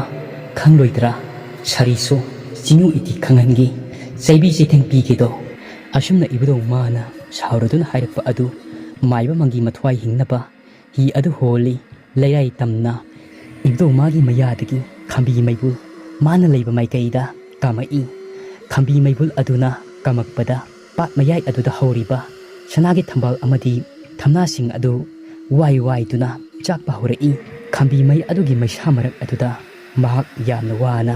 ꯈꯪꯂꯣꯏꯗ꯭ꯔꯥ? ꯁꯥꯔꯤꯁꯨ ꯆꯤꯡꯉꯨ ꯏꯇꯤꯛ ꯈꯪꯍꯟꯒꯦ, ꯆꯩꯕꯤ ꯆꯩꯊꯦꯡ ꯄꯤꯒꯦꯗꯣ?" ꯑꯁꯨꯝꯅ ꯏꯕꯨꯙꯧ ꯃꯥꯅ ꯁꯥꯎꯔꯗꯨꯅ ꯍꯥꯏꯔꯛꯄ ꯑꯗꯨ ꯃꯥꯏꯕ ꯃꯪꯒꯤ ꯃꯊ꯭ꯋꯥꯏ ꯍꯤꯡꯅꯕ ꯍꯤ ꯑꯗꯨ ꯍꯣꯜꯂꯤ꯫ ꯂꯩꯔꯥꯏ ꯇꯝꯅ ꯏꯕꯨꯙꯧ ꯃꯥꯒꯤ ꯃꯌꯥꯗꯒꯤ ꯈꯝꯕꯤ ꯃꯩꯕꯨꯜ ꯃꯥꯅ ꯂꯩꯕ ꯃꯥꯏꯀꯩꯗ ꯀꯥꯝꯃꯛꯏ꯫ ꯈꯝꯕꯤ ꯃꯩꯕꯨꯜ ꯑꯗꯨꯅ ꯀꯥꯝꯃꯛꯄꯗ ꯄꯥꯠ ꯃꯌꯥꯏ ꯑꯗꯨꯗ ꯍꯧꯔꯤꯕ ꯁꯅꯥꯒꯤ ꯊꯝꯕꯥꯜ ꯑꯃꯗꯤ ꯊꯝꯅꯥꯁꯤꯡ ꯑꯗꯨ ꯋꯥꯏ ꯋꯥꯏꯗꯨꯅ ꯆꯥꯛꯄ ꯍꯧꯔꯛꯏ꯫ ꯈꯝꯕꯤ ꯃꯩ ꯑꯗꯨꯒꯤ ꯃꯩꯁꯥ ꯃꯔꯛ ꯑꯗꯨꯗ ꯃꯍꯥꯛ ꯌꯥꯝꯅ ꯋꯥꯅ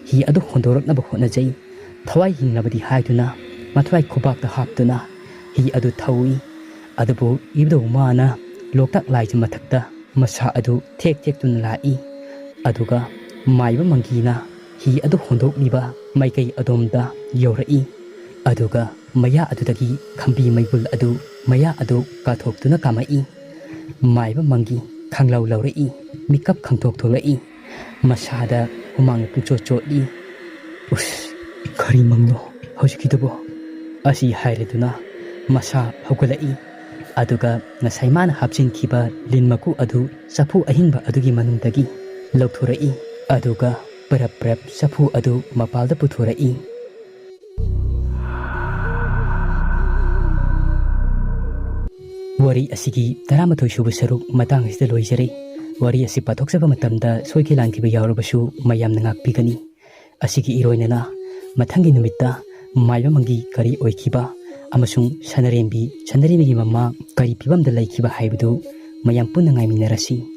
ꯍꯤ ꯑꯗꯨ ꯍꯣꯟꯗꯣꯔꯛꯅꯕ ꯍꯣꯠꯅꯖꯩ꯫ ꯊꯋꯥꯏ ꯍꯤꯡꯂꯕꯗꯤ ꯍꯥꯏꯗꯨꯅ ꯃꯊ꯭ꯋꯥꯏ ꯈꯨꯕꯥꯛꯇ ꯍꯥꯞꯇꯨꯅ ꯍꯤ ꯑꯗꯨ ꯊꯧꯏ꯫ ꯑꯗꯨꯕꯨ ꯏꯕꯨꯙꯧ ꯃꯥꯅ ꯂꯣꯛꯇꯥꯛ ꯂꯥꯏꯖ ꯃꯊꯛꯇ ꯃꯁꯥ ꯑꯗꯨ ꯊꯦꯛ ꯊꯦꯛꯇꯨꯅ ꯂꯥꯛꯏ꯫ ꯑꯗꯨꯒ ꯃꯥꯏꯕ ꯃꯪꯒꯤꯅ ꯍꯤ ꯑꯗꯨ ꯍꯣꯟꯗꯣꯛꯂꯤꯕ ꯃꯥꯏꯀꯩ ꯑꯗꯣꯝꯗ ꯌꯧꯔꯛꯏ꯫ ꯑꯗꯨꯒ ꯃꯌꯥ ꯑꯗꯨꯗꯒꯤ ꯈꯝꯕꯤ ꯃꯩꯕꯨꯜ ꯑꯗꯨ ꯃꯌꯥ ꯑꯗꯨ ꯀꯥꯊꯣꯛꯇꯨꯅ ꯀꯥꯝꯃꯛꯏ꯫ ꯃꯥꯏꯕ ꯃꯪꯒꯤ ꯈꯪꯂꯧ ꯂꯧꯔꯛꯏ꯫ ꯃꯤꯀꯞ ꯈꯪꯊꯣꯛ ꯊꯣꯛꯂꯛꯏ꯫ ꯃꯁꯥꯗ ꯍꯨꯃꯥꯡꯅ ꯄꯨꯡꯆꯣꯠ ꯆꯣꯠꯂꯤ꯫ "ꯎꯁ, ꯀꯔꯤ ꯃꯪꯅꯣ ꯍꯧꯖꯤꯛꯀꯤꯗꯨꯕꯣ?" ꯑꯁꯤ ꯍꯥꯏꯔꯗꯨꯅ ꯃꯁꯥ ꯍꯧꯒꯠꯂꯛꯏ꯫ ꯑꯗꯨꯒ ꯉꯁꯥꯏ ꯃꯥꯅ ꯍꯥꯞꯆꯤꯟꯈꯤꯕ ꯂꯤꯟ ꯃꯀꯨ ꯑꯗꯨ ꯆꯐꯨ ꯑꯍꯤꯡꯕ ꯑꯗꯨꯒꯤ ꯃꯅꯨꯡꯗꯒꯤ ꯂꯧꯊꯣꯔꯛꯏ꯫ ꯑꯗꯨꯒ ꯄꯔꯞ ꯄꯔꯞ ꯆꯐꯨ ꯑꯗꯨ ꯃꯄꯥꯜꯗ ꯄꯨꯊꯣꯔꯛꯏ꯫ ꯋꯥꯔꯤ ꯑꯁꯤꯒꯤ ꯇꯔꯥꯃꯥꯊꯣꯏ ꯁꯨꯕ ꯁꯔꯨꯛ ꯃꯇꯥꯡ ꯑꯁꯤꯗ ꯂꯣꯏꯖꯔꯦ꯫ ꯋꯥꯔꯤ ꯑꯁꯤ ꯄꯥꯊꯣꯛꯆꯕ ꯃꯇꯝꯗ ꯁꯣꯏꯈꯤ ꯂꯥꯟꯈꯤꯕ ꯌꯥꯎꯔꯕꯁꯨ ꯃꯌꯥꯝꯅ ꯉꯥꯛꯄꯤꯒꯅꯤ꯫ ꯑꯁꯤꯒꯤ ꯏꯔꯣꯏꯅꯅ ꯃꯊꯪꯒꯤ ꯅꯨꯃꯤꯠꯇ ꯃꯥꯏꯕ ꯃꯪꯒꯤ ꯀꯔꯤ ꯑꯣꯏꯈꯤꯕ ꯑꯃꯁꯨꯡ ꯁꯅꯔꯦꯝꯕꯤ, ꯁꯅꯔꯦꯝꯕꯤꯒꯤ ꯃꯃꯥ ꯀꯔꯤ ꯐꯤꯕꯝꯗ ꯂꯩꯈꯤꯕ ꯍꯥꯏꯕꯗꯨ ꯃꯌꯥꯝ ꯄꯨꯟꯅ ꯉꯥꯏꯃꯤꯟꯅꯔꯁꯤ꯫